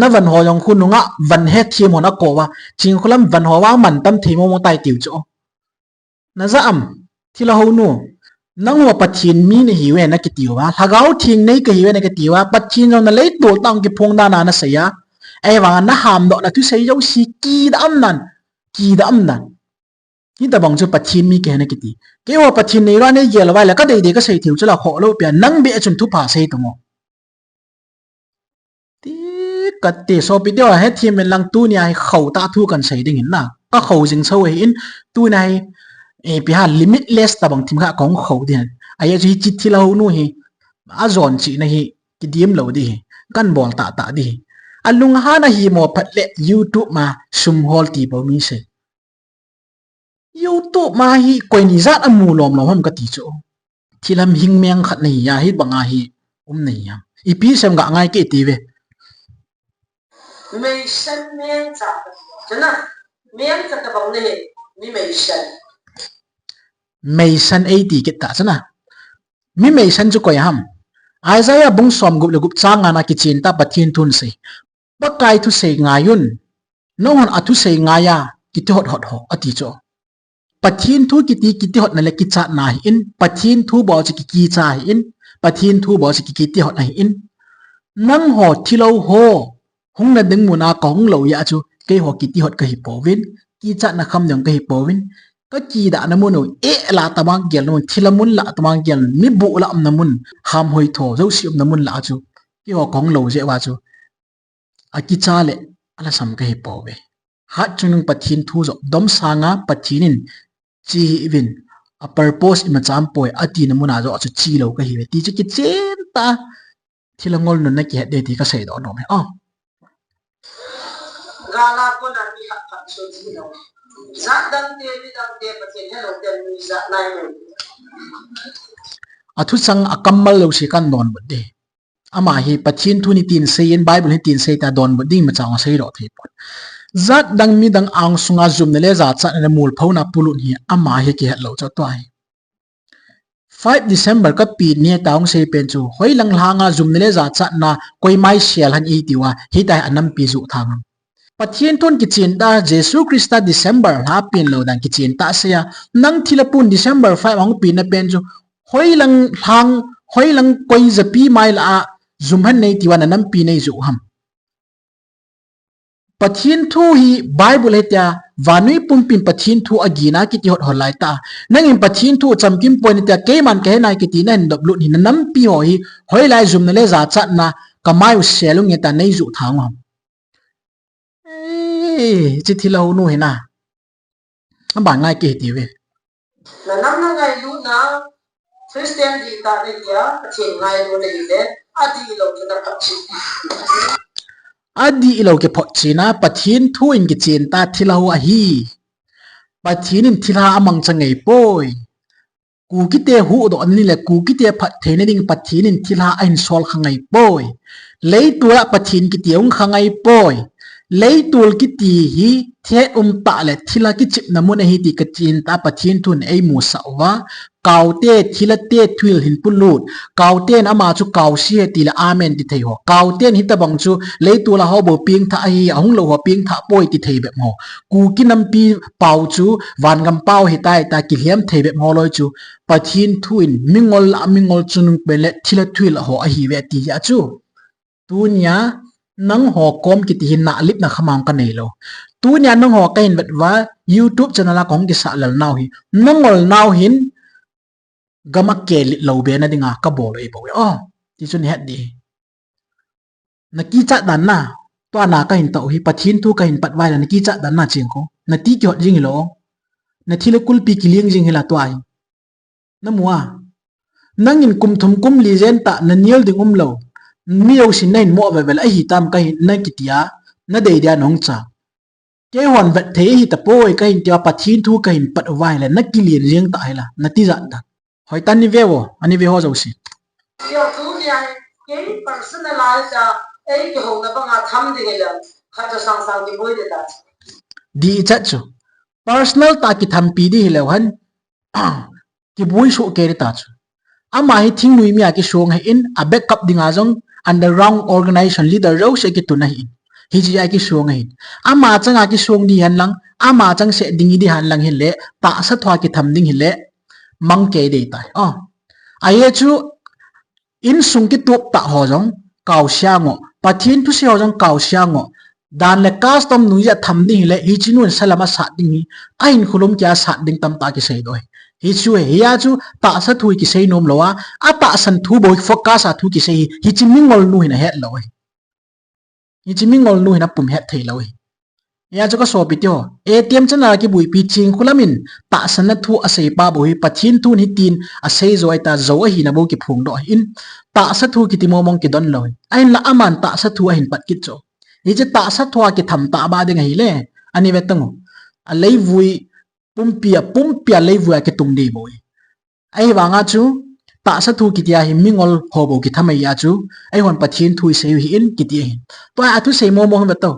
Navan ho jong khonunga van hethem hon akou a, Chinkholam van ho vang mantam thei momo tai tiu chu. Naja am, thilha hounu. Nangho Pathen mi nahiuve nakiti uva, Lhagao Theng nei kahiuve nakiti uva, Pathen jong naleitol tah a kiphong dan a nasei a. Ahivanga nahamdoh na thusei jouse kidah um nan, kidah um nan. Hitabang chu Pathen mi kahi nakiti. Keiho Pathen neilou a neigel uva le kadei dei kasei thei u chu la khoh lou pia, nang beh chun thupha sei tang o. Ti kati, sopi teho, hethem in lang tunia hi khou tah thu kan sei ding in na. Ka khou jing so ahin, tunia hi, eh, ipi ham limitless tabang thim khat kahung khou ding. Ajeh chu hiche thilha hounu hi, ajon chihna hi, kidim lou ding hi, kan bol tah tah ding hi. Alunghan ahimo phat le YouTube ma sum hol ti bou mi sei. YouTube ma hi koi ni jat amu lom lom ham kati chu. Thilha hing meng khat nahi a, hibanga hi um nahi ham. Ipi sem ga ngai kei ti ve. Meisan meng cha. Chana. Meng cha tabang nahi. Mi meisan. Meisan ei ti kit ta chana. Mi meisan chu koi ham. Isaiah bung som gup le gup chang nga na kichen ta Pathen thun sei. Pakai thusei ngai un. Nanghon athusei ngai a, kiti hot hot ho, ati chu. Pathen thu kiti, kiti hotna le kichatna ahin, Pathen thu bou chu kikicha ahin, Pathen thu bou chu kikiti hot ahin. Nangho thilha ho, hungna ding muna kahung lou jeh a chu, keiho kiti hot kahi pouvin, kichatna kham ding kahi pouvin, kakidahna mun u, eh la tabang gel na mun, thilha mun la tabang gel, mi bu la umna mun, ham hoi tho, jouse umna mun la chu, keiho kahung lou jeh uva chu. Akicha le, alhasam kahi pouve. Hatchungnung Pathen thu joh, domsanga Pathen in, che hih uvin, a purpose imacha um poi, atina muna joh chu che lou kahiuve. Ti chu kichen ta, thilha ngol nun nakihet ding ti kasei doh nom e. Oh. Gala kona mi khat khat chu che lou. Jat dang te, mi dang te, Pathen helou te, mi jat nai lou. Athuchang akammal jouse kan donbut ding. Ama hi Pathen thu hitin sei in, Bible hitin sei ta donbut ding imacha asei lou thei pon. Jat dang mi dang angsunga jumna le jachatna le molphouna polut hi ama hi kihet lou chu tua hi. Five December kapi ni ta hung sei pen chu, hoilang lhanga jumna le jachatna koima isel ham iti uva, hitia hi anampi juh thang ham. Pathen thun kichen ta, Jesu Christa December lha pen lou dan kichen ta sei a, nang thilha pun December five ahung pen na pen chu, hoilang lhang, hoilang koi japi mai la a, jum ham nei ti uva nanampi nei juh ham. Pathen thu hi Bible hitia, vannoi pumpin Pathen thu agina kiti hot hot lai ta. Nangin Pathen thu chamkim poi natia, keiman kahe nai kiti nahin dop lut hi nanampi ho hi, hoilai jumna le jachatna, kamai u sel u nge ta nei juh thang u ham. Ei, hiche thilha hounu hi na. Aban ngai kei ti ve. Nanam nangailutna, Christian dihtah nahi a, Pathen ngailu nahi le, adihlou chu naphotchen. Adihlou kiphotchen a, Pathen thu in kichen ta thilha ho ahi. Pathen in thilha amangcha ngai poi. Kukite huhdoh na ni le Kukite phattheina ding Pathen in thilha ahin sol kha ngai poi. Leitol a Pathen kiti hung kha ngai poi. Leitol kiti hi thet um tah le thilha kichepna mun ahi ti kachen ta Pathen thun eimusah uva. Kaute, thilhate, thuhil hin polut. Kauten ama chu kaose ahi tile amen ti thei ho. Kauten hitabang chu leitol a ho bou pengthah ahi, ahung lou ho pengthah poi ti thei bep ho. Kuki nampi pao chu vangam pao ahitai tia kilhem thei bep ho loi chu Pathen thu in mingol a mingol chungnung pen le thilha thuhil ho ahiuve ti ahi chu. Tunia nangho kom kiti hi nalipna khamang kanei lou. Tunia nangho kahin vet uva YouTube channel a kahung kisah lel nau hi, nangol nau hin gam a kelet lou be na dinga kabol u ahibouve. O, ti chu nahet ding ahi. Nakichat dan na, tua na kahin tao hi, Pathen thu kahin pat uva ahile nakichat dan na chengkho. Nati kihot jing hilou. Nathilha kulpi kiling jing hila tua hi. Namu a. Nangin kum thum kum li jen tah nanel ding umlou. Mi jousen nahin mo velvel ahitam kahin, nakiti a, nadei dia nahung cha. Keihon vet thei ahitapoi kahin tia Pathen thu kahin pat uva ahile, nakilen jeng tah hila, natijat dan. Hoitan nave uvo, anave ho jouse. Tia tunia hi, kei personalize a, ei kihouna banga tham ding hile, khat chu sangsang kiboi ding ta. Dichat chu. Personal tah a kithampi ding hileu hen, kiboi soh kei ding ta chu. Ama hi thingnoi mi a kisong ahin, a backup dinga jong underground organization leader jouse kitun ahin. Hiche a kisong ahin. Ama changa kisong ding hen lang, ama chang seh ding ding hen lang hile, tahsa thua kitham ding hile, mang kei ding tai. O. Ahi chu, insung kitup tah ho jong kaose angoh, Pathen thusei ho jong kaose angoh. Dan le custom noiya tham ding hile, hiche nun salam asat ding hi, ahinkho lom kia sat ding tamtah kisei doh ahi. Hichu ahi, hia chu tahsa thu kisei nom lou a, atahsan thu bou focus a thu kisei hi, hiche mingol nu hin ahet lou ahi. Hiche mingol nu hin apum het thei lou ahi. Hia chu kasopi teho, A T M channel a kibuipi Chingkholam in tahsan a thu asei pa bou hi, Pathen thun hitin asei jo ahitai, jou ahina bou kiphong doh ahin, tahsa thu kiti momong kidon lou ahi. Ahinla aman tahsa thu ahin pat kit chu. Hiche tahsa thua kitham tah ba ding ahile, ani ve tang u. Aleivui pumpi a, pumpi a leivui a kitung ding bou ahi. Ahivanga chu, tahsa thu kitia hi mingol ho bou kitham ahi a chu, eihon Pathen thu isei u ahin kiti ahin. Tua a thusei momong hi ve tao.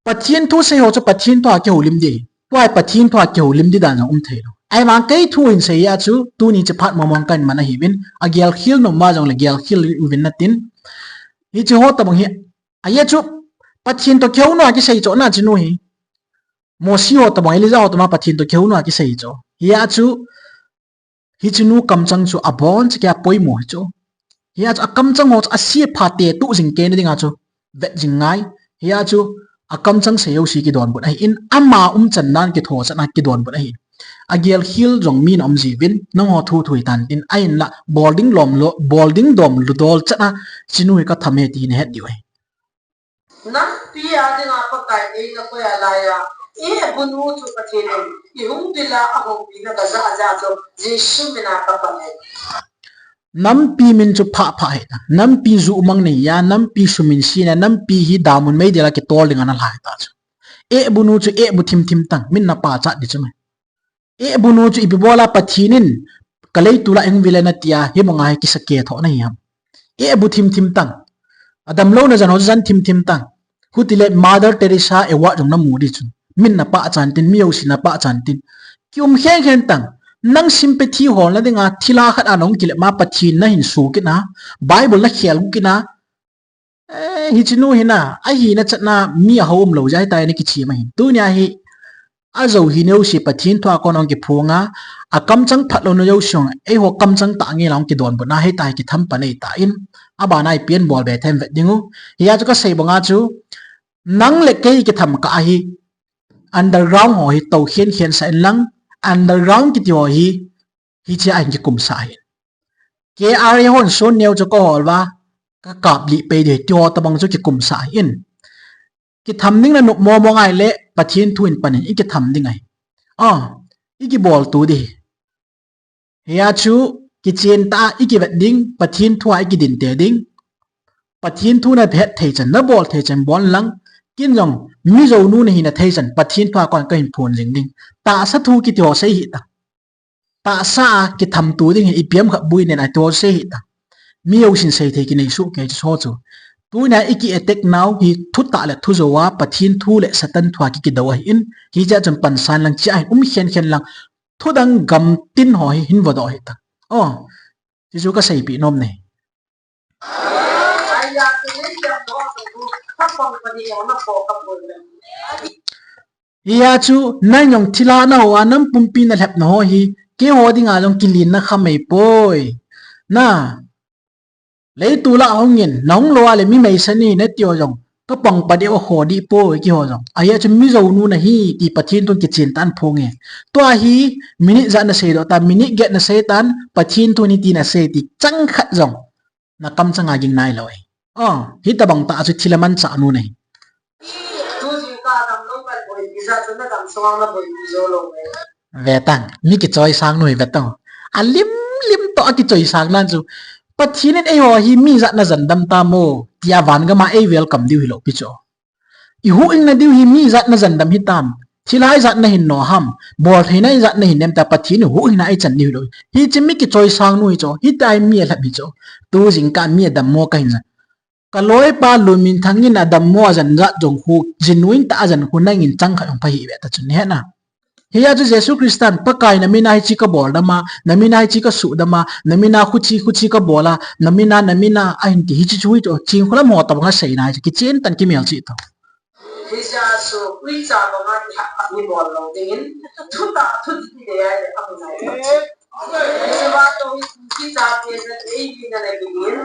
Pathen thusei ho chu Pathen thua kihoulim ding ahi. Tua hi Pathen thua kihoulim ding dan jong um thei lou. Ahivang kei thu hin sei a chu, tuni chephat momong kahin man ahiuvin, agel khel nom uva jongle gel khel uvin natin. Hiche ho tabang hi, ahi chu, Pathen toh kihouna kisei chu na chinu hi. Mosi ho tabang, Elijah ho tabang Pathen toh kihouna kisei chu. Hia chu, hichenu kamchang chu aboncha kia poimo hi chu. Hia chu akamchang ho chu ase pha te tu jing kei na dinga chu vet jing ngai. Hia chu akamchang sei jouse kidonbut ahin, ama umchan nan kitho chan a kidonbut ahin. Agel khel jong min aum jiuvin, nangho thu thu hitan tin, ahinla bol ding lom lo, bol ding dom lo dol chan a, chinu hi katham e ti nahet diu ahi. Nampi a dinga Pakai eina koi a laiya, i ebunu chu Pathen in, ihung dila ahoupi na kaja ja chu, Jesu mina kapan e. Nampi min chu phah phah hita. Nampi ju mang nei ya, nampi sumin sina, nampi hi damun meidil a kitol ding ana lhai ta chu. Ebunu chu ebu thim thim tang, min na pachat di chu mai. Ebunu chu ipi bola Pathen in ka leitol a eihung vile na tia, hi mong a hi kisa ke tho na hi ham. Ebu thim thim tang. Adam lou na jan ho jan thim thim tang. Hutile Mother Teresa award jong na mu di chu. Min na pachan tin, mi jouse na pachan tin. Kium khen khen tang. Nang sympathy hol na dinga, thilha khat a nahung kile ma Pathen na hin su kit na. Bible na khel kit na. Eh, hichenu hi na, ahina chan a mi ahou umlou jeh a hitia na kichim ahin. Tunia hi, ajou hi neo si Pathen thua kon ong kiphong a, akamchang phat lou na jouse ong, eiho kamchang tah nge la ong kidonbut na, hitia hi kitham pan ei ta in, abana i pian bol be them vet ding u. Hia chu kasei banga chu, nang le kei kitham kah ahi, underground ho hi tou khen khen sa in lang, underground kiti ho hi, hiche a hin kikum sa ahin. K R A hon son neo chu kahol uva, kakap lih pei di, ti ho tabang chu kikum sa ahin. Kitham ding na nop mo mo ngai le, Pathen thu in pan in, i kitham ding ahi. Ah, i kibol tu di. Hia chu, kichen ta, i kivet ding, Pathen thu a i kidin te ding. Pathen thu na phet thei chan, na bol thei chan bol lang, kin jong, mi jou nu na hi na thei chan, Pathen thu a kon kahin phon jing ding. Tahsa thu kiti ho sei hih ta. Tahsa a kitham tu ding hi ipi ham khat bui nen a ti ho sei hih ta. Mi jousen sei thei kinei soh kei chu so chu. Tunia i ki attack nau hi thutah le thujou a Pathen thu le Satan thu a ki kidou ahin. Hiche a chun pansan lang chia hin um khen khen lang. thudang gamtin ho hi hin vodoh hita. O, hichu kaseipeh nom nei. Hia chu, nang jong thilha naho a, nang pumpi nalhepna ho hi, keiho dinga jong kilenna khamei poi. Na, leitol a hungin, nahung lou a le mi meisa nahi nati ho jong, kapang padeh u akhoh dih poi keiho jong. Ahia chu mi jou nu nahi ti Pathen tun kichen tah in phong e. Tua hi, minute ijat nasei doh tan, minute get nasei tan, Pathen tun hiti nasei ti, chang khat jong. Nakam changa ging nailou e. O, hitobang tah chu thil amanchah nu nahi. Ve tang, mi kichoisang nu hi ve tang. Alim lim toh akichoisang nan chu. Pathen in eiho hi mi ijat najan dam tam o, tia van gam a ei welcome diu hilou pi chu. Ihuhhingna diu hi mi ijat najan dam hitam. Thilha ijat nahin noh ham. Boltheina ijat nahin nem ta, Pathen in huhhingna eichan diu hilou. Hiche mi kichoisang nu hi chu. Hitia hi mi alhep hi chu. Tu jingkah mi adammo kahin jan. Kaloipa Lunminthang in adammo ajan jat jong khu, genuine tah a ajan khu nangin chang khat jong pha hih ve ta chu nahet na. Hia chu Jesu Christan, Pakai namin a hiche kabol dam a, namin a hiche kasuh dam a, namin a khuche, khuche kabol a, namin a, namin a, ahin ti hiche chu hi chu, Chinkholam ho tobang a seina hi chu, kichen tah in kimelchih tau. Hijeh a chu, uicha banga kihah khat ni bol lou dingin, thutah, thudih le, amu nai. Hiche va toh hi, kicha te na, ei ni na na dingin,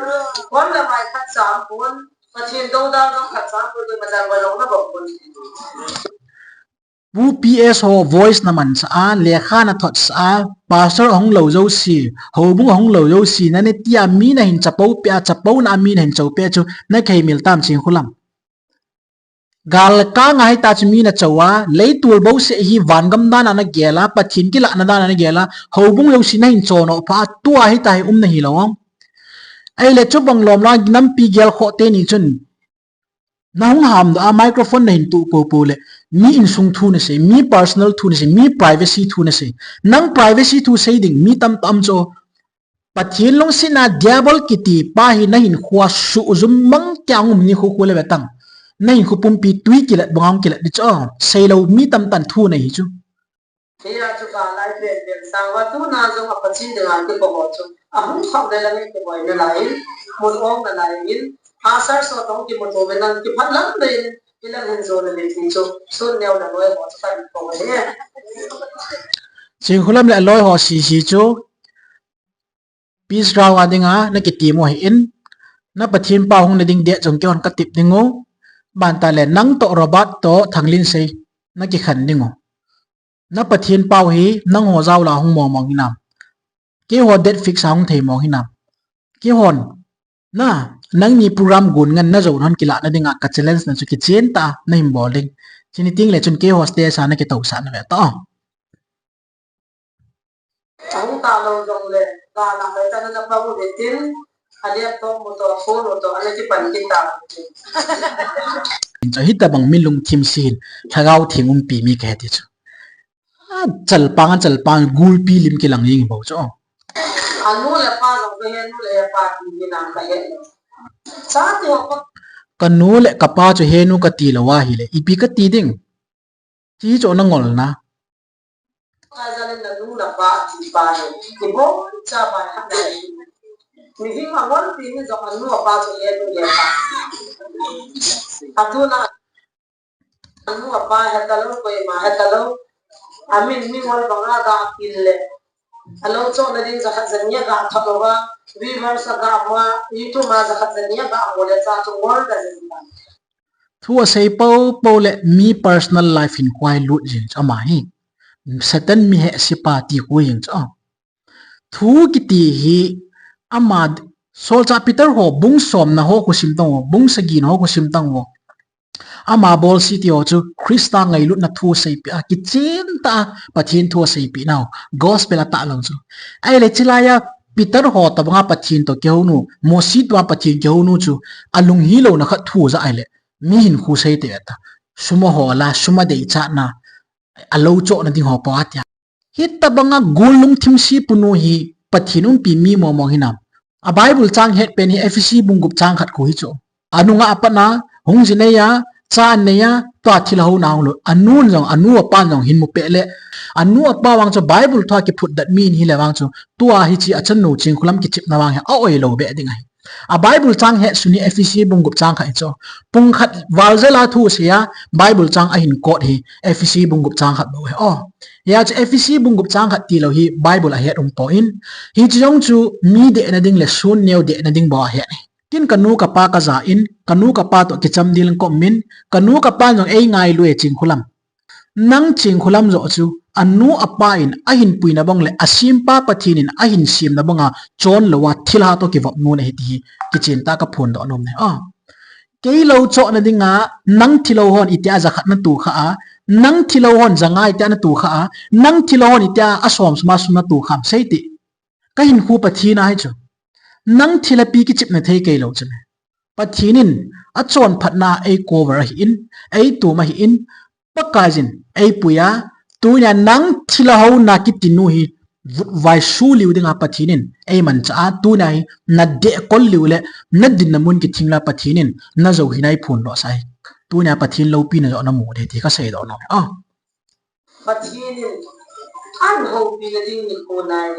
kon la mai khat cham kon, Pathen dodal jong khat cham kon, dei ma jang va lou na bol kon. Pu P S ho voice namanchah a, lekha nathotsah a, pastor ahung lou jouse, houbung ahung lou jouse, nane tia mi nahin chapo peh a, chapouna a mi nahin cho peh chu, nakihei mil tam Chinkholam. Galkanga hita chu mi nacho a, leitol bouseh hi vangam dan a nagel a, Pathen kilahna dan a nagel a, houbung jouse nahin chohnoh pha a, tua hita hi um nahi lou. Ahile chubang lom la nampi gelkhoh teni chun, nahung hamdoh a microphone nahin tuh poupou le, mi insung thu nasei, mi personal thu nasei, mi privacy thu nasei. Nang privacy thu sei ding mi tamtah um chu. Pathen lungsetna diabol kiti pa hi nahinkhoa suhjum mang kei a um nikho khu le ve tang. Nahinkho pumpi twi kilat banga hung kilat ding chu. Seilou mi tamtah in thu nei hi chu. Hia chu ka lai pen pen sang uva tuna jong a Pathen dinga kikou ho chu. Ahung khah le lang in kiboi nalai in, mun ong nalai in, pastor ho toh kimuto ve nang kiphat lam ve in, ilang hin jo nave ti chu, sun neo le loi ho chu kahin kou ahi. Chinkholam le aloi ho sese chu, peace ground a dinga nakitemu ahin, na Pathen pau hung nading date jong keihon katep dingu, bantah le nang toh Robert toh Thanglinsei nakikhen dingu. Na Pathen pau hi nangho jao la hung mong mong hinam. Keiho date fix a hung thei mong hinam. Keihon, na, nangni program gon ngen na jou hon kilahna dinga ka challenge na chu kichen tah a nahin bol ding. Chuni teng le chun keiho stage a nakitousah nave tao. Ahung talou jongle, gala hoitah in ana pang uve tin, a laptop mu toh, a phone mu toh, ana kipan kit tauve. Chu hitobang mi lungthim se hin, Lhagao Theng umpi mi kahi ti chu. A chalpang, a chalpang, gulpi lim kilang jing bou chu. Anu le apa jong kahe, nu le apa ti mi nang kahe. Chate ho pa. Kanu le kapa chu henu kati lou ahile, ipi kati ding. Ti chu nangol na. Ka jal in nanu napa ti pa hi. Iboncha pai ha. Mihem angolpi ni jong anu apa chu henu le apa. Atuna anu apa hetalou, koima hetalou. Amin mingol banga ga pil le. Alou chohna ding jakhat jani a ga thot uva. Viewers aga ma, YouTube ma jakhat jani a ga mo le cha chu ngol da jin ta. Thu asei poupou le mi personal life hinkho a lut jing chu ama hi. Satan mi hehse pa ti khu jing chu. Thu kiti hi ama solchah Peter ho bung somna ho khu sim tang uvo, bung sagina ho khu sim tang uvo. Ama bolse ti ho chu Christa ngailutna thu seipeh a, kichen tah a Pathen thu seipeh nau, gospel atah lou chu. Ahile chulai a Peter ho tobanga Pathen toh kihounu, Mosi tobanga Pathen kihounu chu, alung hilouna khat thu ja ahile, mi hinkho sei te ta. Sum ahol a, sum adeichatna, alou chohna ding ho pou atia. Hitobanga gul lungthim se punu hi Pathen umpi mi mong mong hinam. A Bible chang het pen hi Ephesi bung gup chang khat khu hi chu. Anunga apat na, hung jinei a, Cha anei a, tua thilha houna hung lut. Anun jong, anu apan jong hin mu peh le. Anu apa vang chu Bible thua kiphut dat mi ahi le vang chu. Tua hiche achanu Chingkholam kichepna vang hi a-oi lou beh ding ahi. A Bible chang hetsun hi Ephesi bung gup chang khat hi chu. Pung khat val jel a thu asei a, Bible chang ahin quote hi Ephesi bung gup chang khat bou ahi. O, hia chu Ephesi bung gup chang khat tilou hi Bible a het um poi. Hiche jong chu mi dehna ding le sun neo dehna ding bou a het ahi. Ken kanu kapa kaja in, kanu kapa toh kichamdel in ka um in, kanu kapan jong eingailu e Chingkholam. Nang Chingkholam joh chu, anu apa in ahin puina bang le, asempa Pathen in ahin semna banga chon lou a thilha toh kivop nu nahi ti hi kichen tah a kaphondoh nom e. A. Kei lou chohna dinga, nang thilha hon itia jakhat natoh kha a, nang thilha hon janga itia natoh kha a, nang thilha hon itia asom sum a sum natoh kha am sei ti. Kahinkho Pathen ahi chu. Nang thilha pi kichepna thei kei lou chu me. Pathen in achonphatna a ei cover ahin, ei tom ahin, Pakaiyin eipui a, tunia nang thilha houna kiti nu hi vutvai suliu dinga Pathen in eimanchah a, tunia hi nadeh kol liu le, nadinna mun kithing la Pathen in najou hi neiphondoh sah hi. Tunia Pathen loupina joh namu ding ti kaseidoh nom e. A. Pathen in an houpi na ding nikho nai.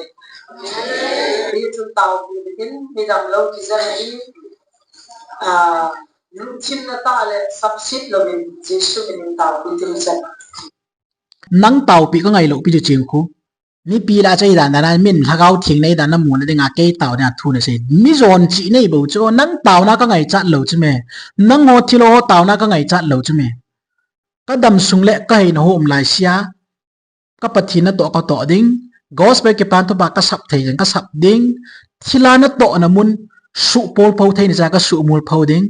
Hichun taopi dingin midang lou kijana hi, a, lungthim na tah le sapset louvin Jesu minin taopi ding chan. Nang taopi kangai lou pi chu Chingkho. Mipi lah a chu eidan dan a min Lhagao Theng nei dan namu na dinga kei tao dinga thu nasei. Mi jon chih nei bou chu, nang taona kangaichat lou chu me. Nangho thilha ho taona kangaichat lou chu me. Kadam sung le kaheina ho um lai sia, ka Pathen natoh katoh ding, gospel kipan thupha kasap thei jeng kasap ding, thilha natohna mun suhpol pho theina cha kasuhmol pho ding,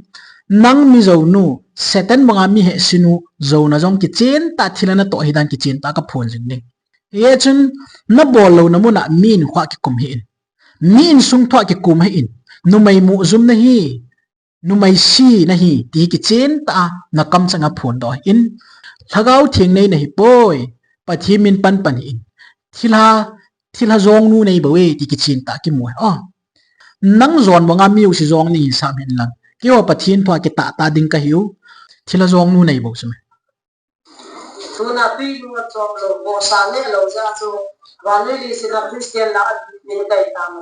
nang mi jou nu, Satan banga mi hehse nu, jouna jong kichen tah thilha natoh hidan kichen tah kaphon jing ding. Hichun nabol louna mun a mi in khoa kikum hih in, mi insung thua kikum hih in, numei muh jum nahi, numei si nahi, ti kichen tah a nakamchang a phondoh hih in, Lhagao Theng nei nahi poi, Pathen min panpan hih in, thilha, thilha jong nu nei bou e, ti kichen tah a kimu e. O, nang jon banga mi jouse jong nei hin sam hen lang. Keiho Pathen thua kitah tah ding kahiu, thilha jong nu nei bou chu me. Tuna tui lung a chom lou, vohsa neh lou jeh a chu, vannoilhaisin a Christian lah a min kai ta ma.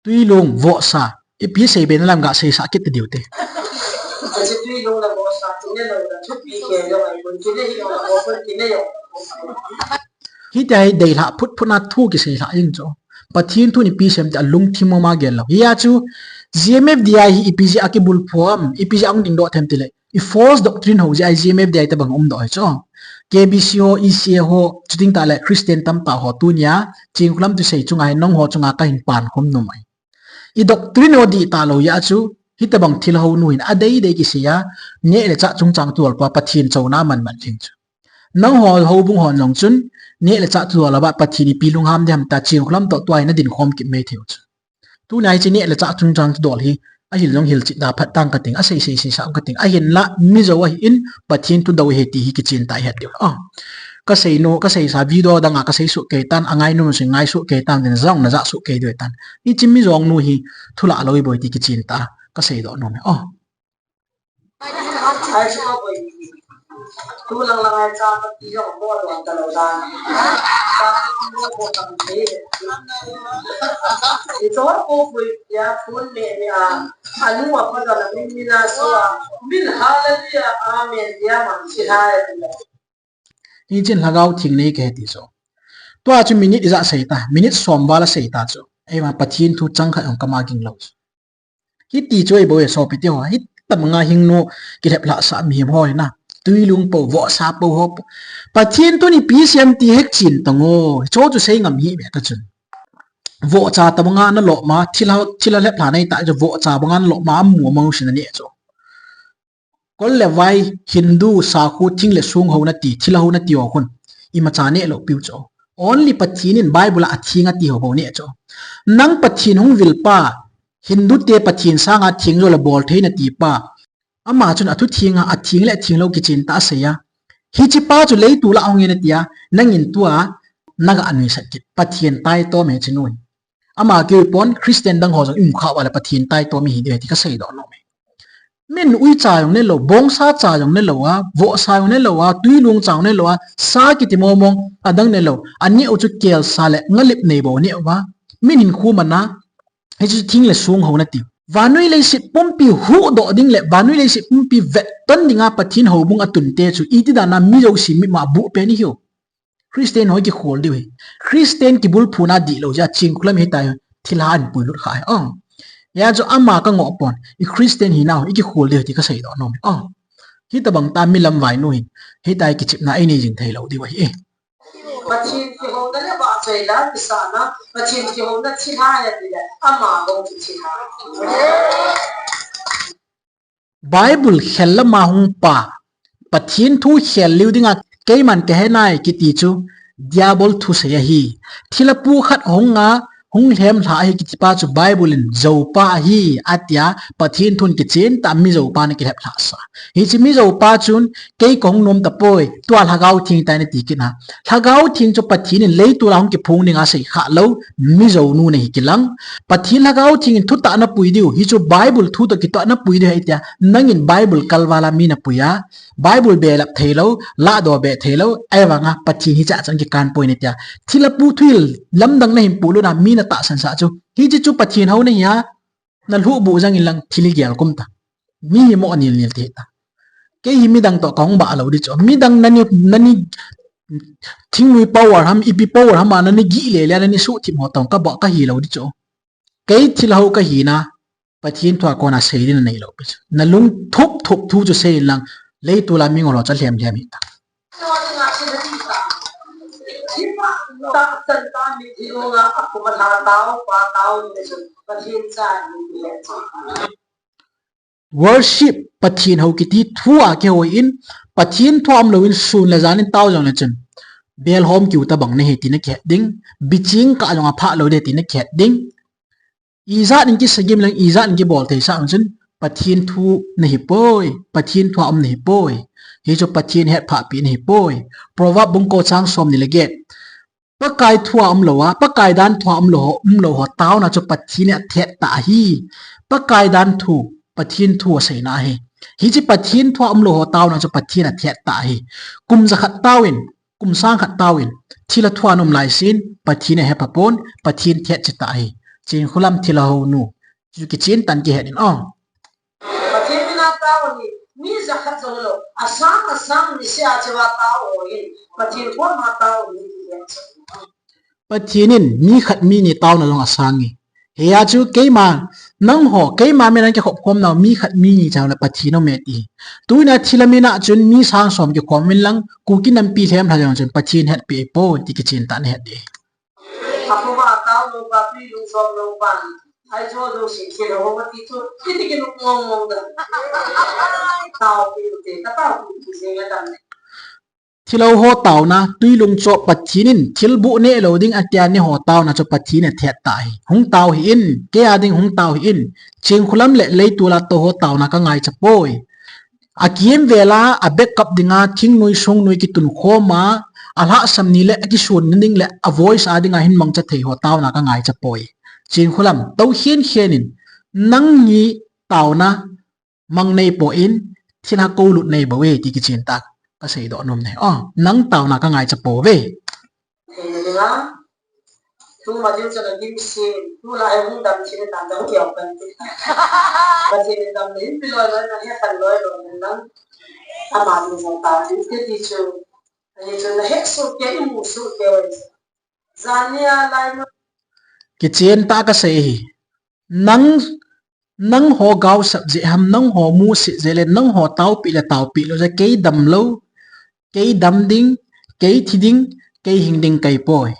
Tui lung, vohsa, ipi seibe na lam ga seisah kit ta diu te. Hiche tui lung le vohsa chu neh lou le, thupi kei lou ai, kun chu neh hi lou, kun chu neh lou. Hitia hi deilhah phutphut na thu kiseilhah jing chu. Pathen thu in ipi asei em ti alungthim mama gel lou. Hia chu G M F D I hi ipi jeh a kibulphu ham, ipi jeh a hung dingdoh them tile, i false doctrine ho jeh a G M F D I tabang umdoh hi chu. K B C ho, E C A ho, chuting tah le Christian tamtah ho tunia Chingkholam thusei chunga hi nangho chunga kahin pankhom nom ahi. I doctrine ho dih talou jeh a chu, hitabang thilha hounu hin adeidei kisei a, neh le chah chungchang thudol pua Pathen chouna aman man jing chu. Nangho houbung hon jong chun, neh le chah thudol a bah Pathen ipi lungham ding ham tia Chingkholam toh tua hi nadin khom kit mai thei u chu. Tunia hiche neh le chah chungchang thudol hi, ahil jong hilchet da phat tang kating, asei sei sei sa um kating, ahinla mi jou ahin, Pathen thu dou ahi ti hi kichen tah a ihet diu. A. Kasei nu, kaseisa video dang a kasei soh kei tan, angainom sung ngai soh kei tan, tin jong naja soh kei diu tan. Hiche mi jong nu hi, thu lah lou iboi ti kichen tah a, kaseidoh nom e. O. Ai, chu a boi. Tu lang lang ai cha ma ti jong ko don ta lou dan. Cha ko ko tam te. I chor ko boi ya phone me me a. Anu a pa da la min min a so a. Min hallelujah, amen ya man chi ha ya. Hichun Lhagao Theng nei kahi ti chu. Tua chu minute ijat sei ta, minute som val a sei ta chu. Eima Pathen thu chang khat jong kama ging lou chu. Hiti chu eibou e sopi teho, hitabanga hingnu kilhep lhah sah mihem ho hina. Tui lung po, vohsa po ho po. Pathen thu in ipi asei em ti hek chen tang o. Hicho chu sei ngam hih beh ta chun. Vohcha tabanga nalom a, thilha, thilha lhep lha nei ta chu vohcha banga nalom a, amu amang sin aneh chu. Kol le vai, Hindu, sakho, thing le song ho nati, thilha ho nati ho khun. Imacha neh lou piu chu. Only Pathen in Bible a atheng ati ho bou neh chu. Nang Pathen hung vil pa, Hindu te Pathen sanga theng jo le bol thei nati pa. Ama chun athu theng a, atheng le atheng lou kichen tah a asei a. Hiche pa chu leiset a hung in ati a, nangin tua, naga nuisat kit. Pathen taitom e hiche nu hi. Ama keu pon Christian dang ho jong imu kha uva le Pathen taitom ihi diu ahi ti kaseidoh nom e. Min uicha jong nelou, bongsa cha jong nelou a, vohsa jong nelou a, tuilung cha jong nelou a, sa kiti mong mong adang nelou. Aneo chu kelsa le ngalip nei bou aneo a. Min hinkho mana, hichu thing le song hou nati. Vannoi leiset pumpi huhdoh ding le vannoi leiset pumpi vetton dinga Pathen houbung atunte chu iti dana mi jouse mitmah buh pen ihiu. Christian ho ikikhol diu ahi. Christian kibulphuna dihlou jeh a Chinkholam hitia thilha ahin puilut kha ahi. Hijeh chun ama kangoh pon, i Christian hina ho ikikhol diu ahi ti kaseidoh nom e. Hitobang tah mi lamvainu hin hitia kichepna einei jing theilou diu ahi. Pathen kihouna le vahchoi la kisahna, Pathen kihouna thilha ahi tile ama bou chu thilha. Bible khel lama hung pa, Pathen thu khel leu dinga keiman kahe nai kiti chu Diabol thusei ahi. Thilha pu khat hunga hung lhemlha ahi kitipa chu Bible in joupa ahi atia, Pathen thun kichen tah mi joupa ana kilheplhah sa. Hiche mi joupa chun kei kahung nom tapoi, tua Lhagao Theng tai nati kit na. Lhagao Theng chu Pathen in leitol a hung kiphong dinga asei khah lou, mi jounu nahi kilang. Pathen Lhagao Theng in thutah napui diu, hichu Bible thu toh kitoh napui diu ahi tia, nangin Bible kalval a mi napui a, Bible belap theilou, lahdoh beh theilou, ahivanga Pathen hichea chun kikan poi natia. Thilha pu thuhil lamdang nahin pulut a mi natahsan sah chu. Hiche chu Pathen hou nahi a, nalhuhbuh jang inlang thil igel kum ta. Mi hi mo nilnil ti ta. Kei hi midang toh kahung bah lou di chu. Midang nani, nani thingnoi power ham, ipi power ham a nani gih lele a nani suhthip ho toh kabah kahi lou di chu. Kei thilha hou kahina, Pathen thua kona sei ding naneilou pi chu. Nalung thup thup thu chu sei inlang, leitol a mingol ho chu alhem lhem hita. Worship, Pathen hou kiti thu a kihou in, Pathen thua umlou in sun le jan in tao jong le chun, belhom kiu tabang nahi ti nakihet ding, biching kah jong aphah lou ding ti nakihet ding. Ijat in kisagim leng, ijat in kibol thei sah chun, Pathen thu nahi poi, Pathen thua um nahi poi. Hichu Pathen hetphah pi nahi poi. Proverb bung ko chang somni le get. Pakai thua umlou a, Pakai dan thua umlou ho, umlou ho taona chu Pathen in athet tah ahi. Pakai dan thu, Pathen thu aseina ahi. Hiche Pathen thua umlou ho taona chu Pathen in athet tah ahi. Kum jakhat tao in, kum sang khat tao in, thilha thua um lai sin, Pathen in ahepha pon, Pathen thet cheh tah ahi. Chinkholam thilha hounu. Chu kichen tah in kihet in o. Pathen mina tao hi, mi jakhat jong lou, asang asang niseh a cheh a tao ho hin, Pathen koma tao hi ti hi. Pathen in mi khat mi ni taona jong asang e. Hijeh chun keima, nangho, keima mina kikhop khom nau mi khat mi ni chang le Pathen aume ti. Tunia thilha mina chun mi sang som kikhom in lang, Kuki nampi lhemlha jong chun Pathen hetpi pon ti kichen tah in het ding. Aphuma tao lou pa, tui lung som lou pa, ai jo jo si si lou pa ti chu, ti ti ki lung mong mong da. Tao pi u te, ka tao pi u te, se nga dam ne. Thilha ho taona, tui lung chop Pathen in, thil buh neh lou ding atia neiho taona chu Pathen in athet tah ahi. Hung tao hih in, kei a ding hung tao hih in, Chinkholam le leitol a tou ho taona kangaicha poi. Akimvel a, a backup dinga, thingnoi songnoi kitun khom a, alhahsam ni le, akisonna ding le, a voice a dinga hin mangcha thei ho taona kangaicha poi. Chinkholam, tou khen khen in, nang hi taona mang nei poi, thilha koulut nei bou e, ti kichen tah, kaseidoh nom e. O, nang taona kangaicha pouve. Theina dinga, tu ma diu chana gim sin, tu la e hung dam chin tan dam kiau kan ti. Pathen in dam le hin pi loi loi na he khan loi loi na lang. Ama ding jong ta ding te ti chu. Ani chu na he su ke i mu su ke oi. Jania lai ma. Kichen tah kasei hi. Nang, nangho gaosap jeh ham, nangho musit jeh le, nangho taopi le taopi lou jeh, kei dam lou, kei dam ding, kei thi ding, kei hing ding kei poi.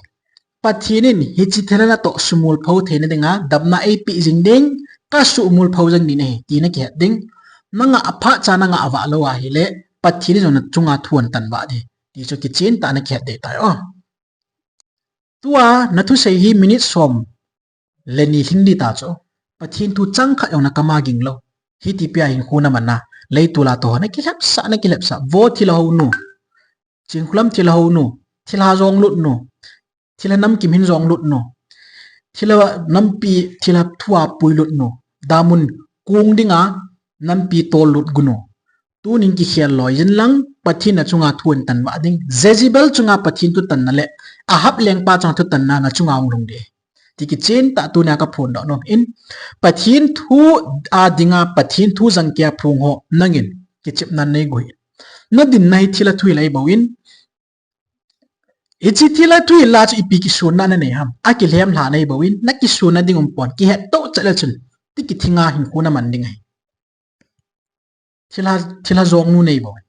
Pathen in hiche thilha natoh sumil pho theina dinga, damna eipeh jing ding, kasumil pho jing ding ahi, ti nakihet ding. Nangah aphat cha nangah avah lou ahile, Pathen in jong nachunga thu ahin tan vah ding. Ti chu kichen tah in nakihet ding tai o. Tua nathusei hi minute som le ni lhing ding ta chu. Pathen thu chang khat jong nakama ging lou. Hiti pia hinkho naman na. Leitol a tou ho nakilhepsah, nakilhepsah. Vo thilha hounu. Chinkholam thilha hounu. Thilha jong lut nu. Thilha namkim hin jong lut nu. Thilha nampi, thilha thua pui lut nu. Damun kong dinga Nampi tol lut gunu. Tunin kikhel loi jin lang, Pathen na chunga thu in tan vah ding. Jezebel chunga Pathen thu tanna le Ahab lengpa chunga thu tanna na chunga hung lhung ding. Ti kichen tah tunia ka phondoh nom in, Pathen thu a dinga Pathen thu jang kia phung ho nangin kichepna nei guhi. Na dinna hi thilha thuhil ahi bou in, hiche thilha thuhil a chu ipi kisunna na nei ham? Akilhem lha nei bou in, na kisunna ding um pon, kihet toh chat le chun, ti kithinga hinkho na man ding ahi. Thilha, thilha jong nu nei bou in.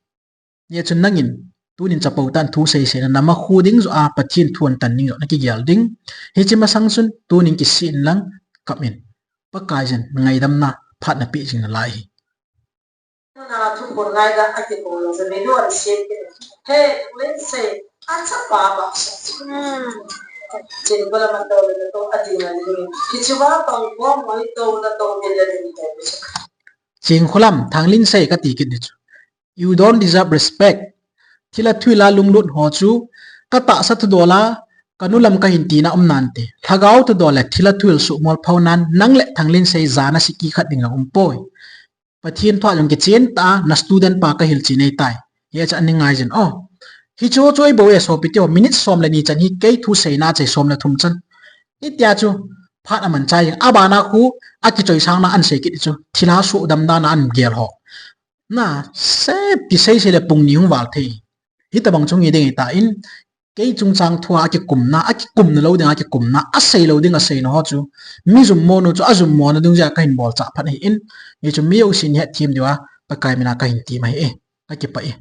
Hijeh chun nangin, tunin chapo tah in thu seisei na, na ma khu ding joh a, Pathen thu an tan ding joh na kigel ding. Hiche masang chun, tunin kisih in lang, kap in. Pakai jin, ngaidamna, phat na peh jing nalai hi. Na thu phun ngai da a kikong lo, Zamilu an siam kit. He, Lensei, a chapa ba sa. Hmm. Chingkholam a to le to a ding a ding. Hiche ba tong ko mo to na to ding le ding to. Chingkholam, Thanglinsei kati kit ding chu. You don't deserve respect. Thilha thuhil a lunglut ho chu, ka tahsa thudol a, ka nu lam kahin tina um nante. Lhagao thudol le thilha thuhil suhmol phou nan, nang le Thanglinsei jana siki khat ding jong um poi. Pathen thu a jong kichen tah a, na student pa ka hilchen ahitai. Hiche a nei ngai jin. Oh, hiche chu ahi bou e sopi teho, minute som le ni chan hi kei thu seina chai som le thum chan. Hitia chu, phat aman chai jing. Abana khu, akichoisang na an sei kit chu. Thilha sudam dan a an gel ho. Na, sep kisei sei le pung ni hung val thei. Hitabang chu nge ding ahitai. Kei chungchang thu a akikumna, akikumna lou ding akikumna, asei lou ding aseina ho chu. Mi jummo nu chu ajummo na ding jeh a kahin bolchah phat ahi in. Hichu mi jousen het them diu a, Pakai mina kahin ti ma hi e. Ka kipah e.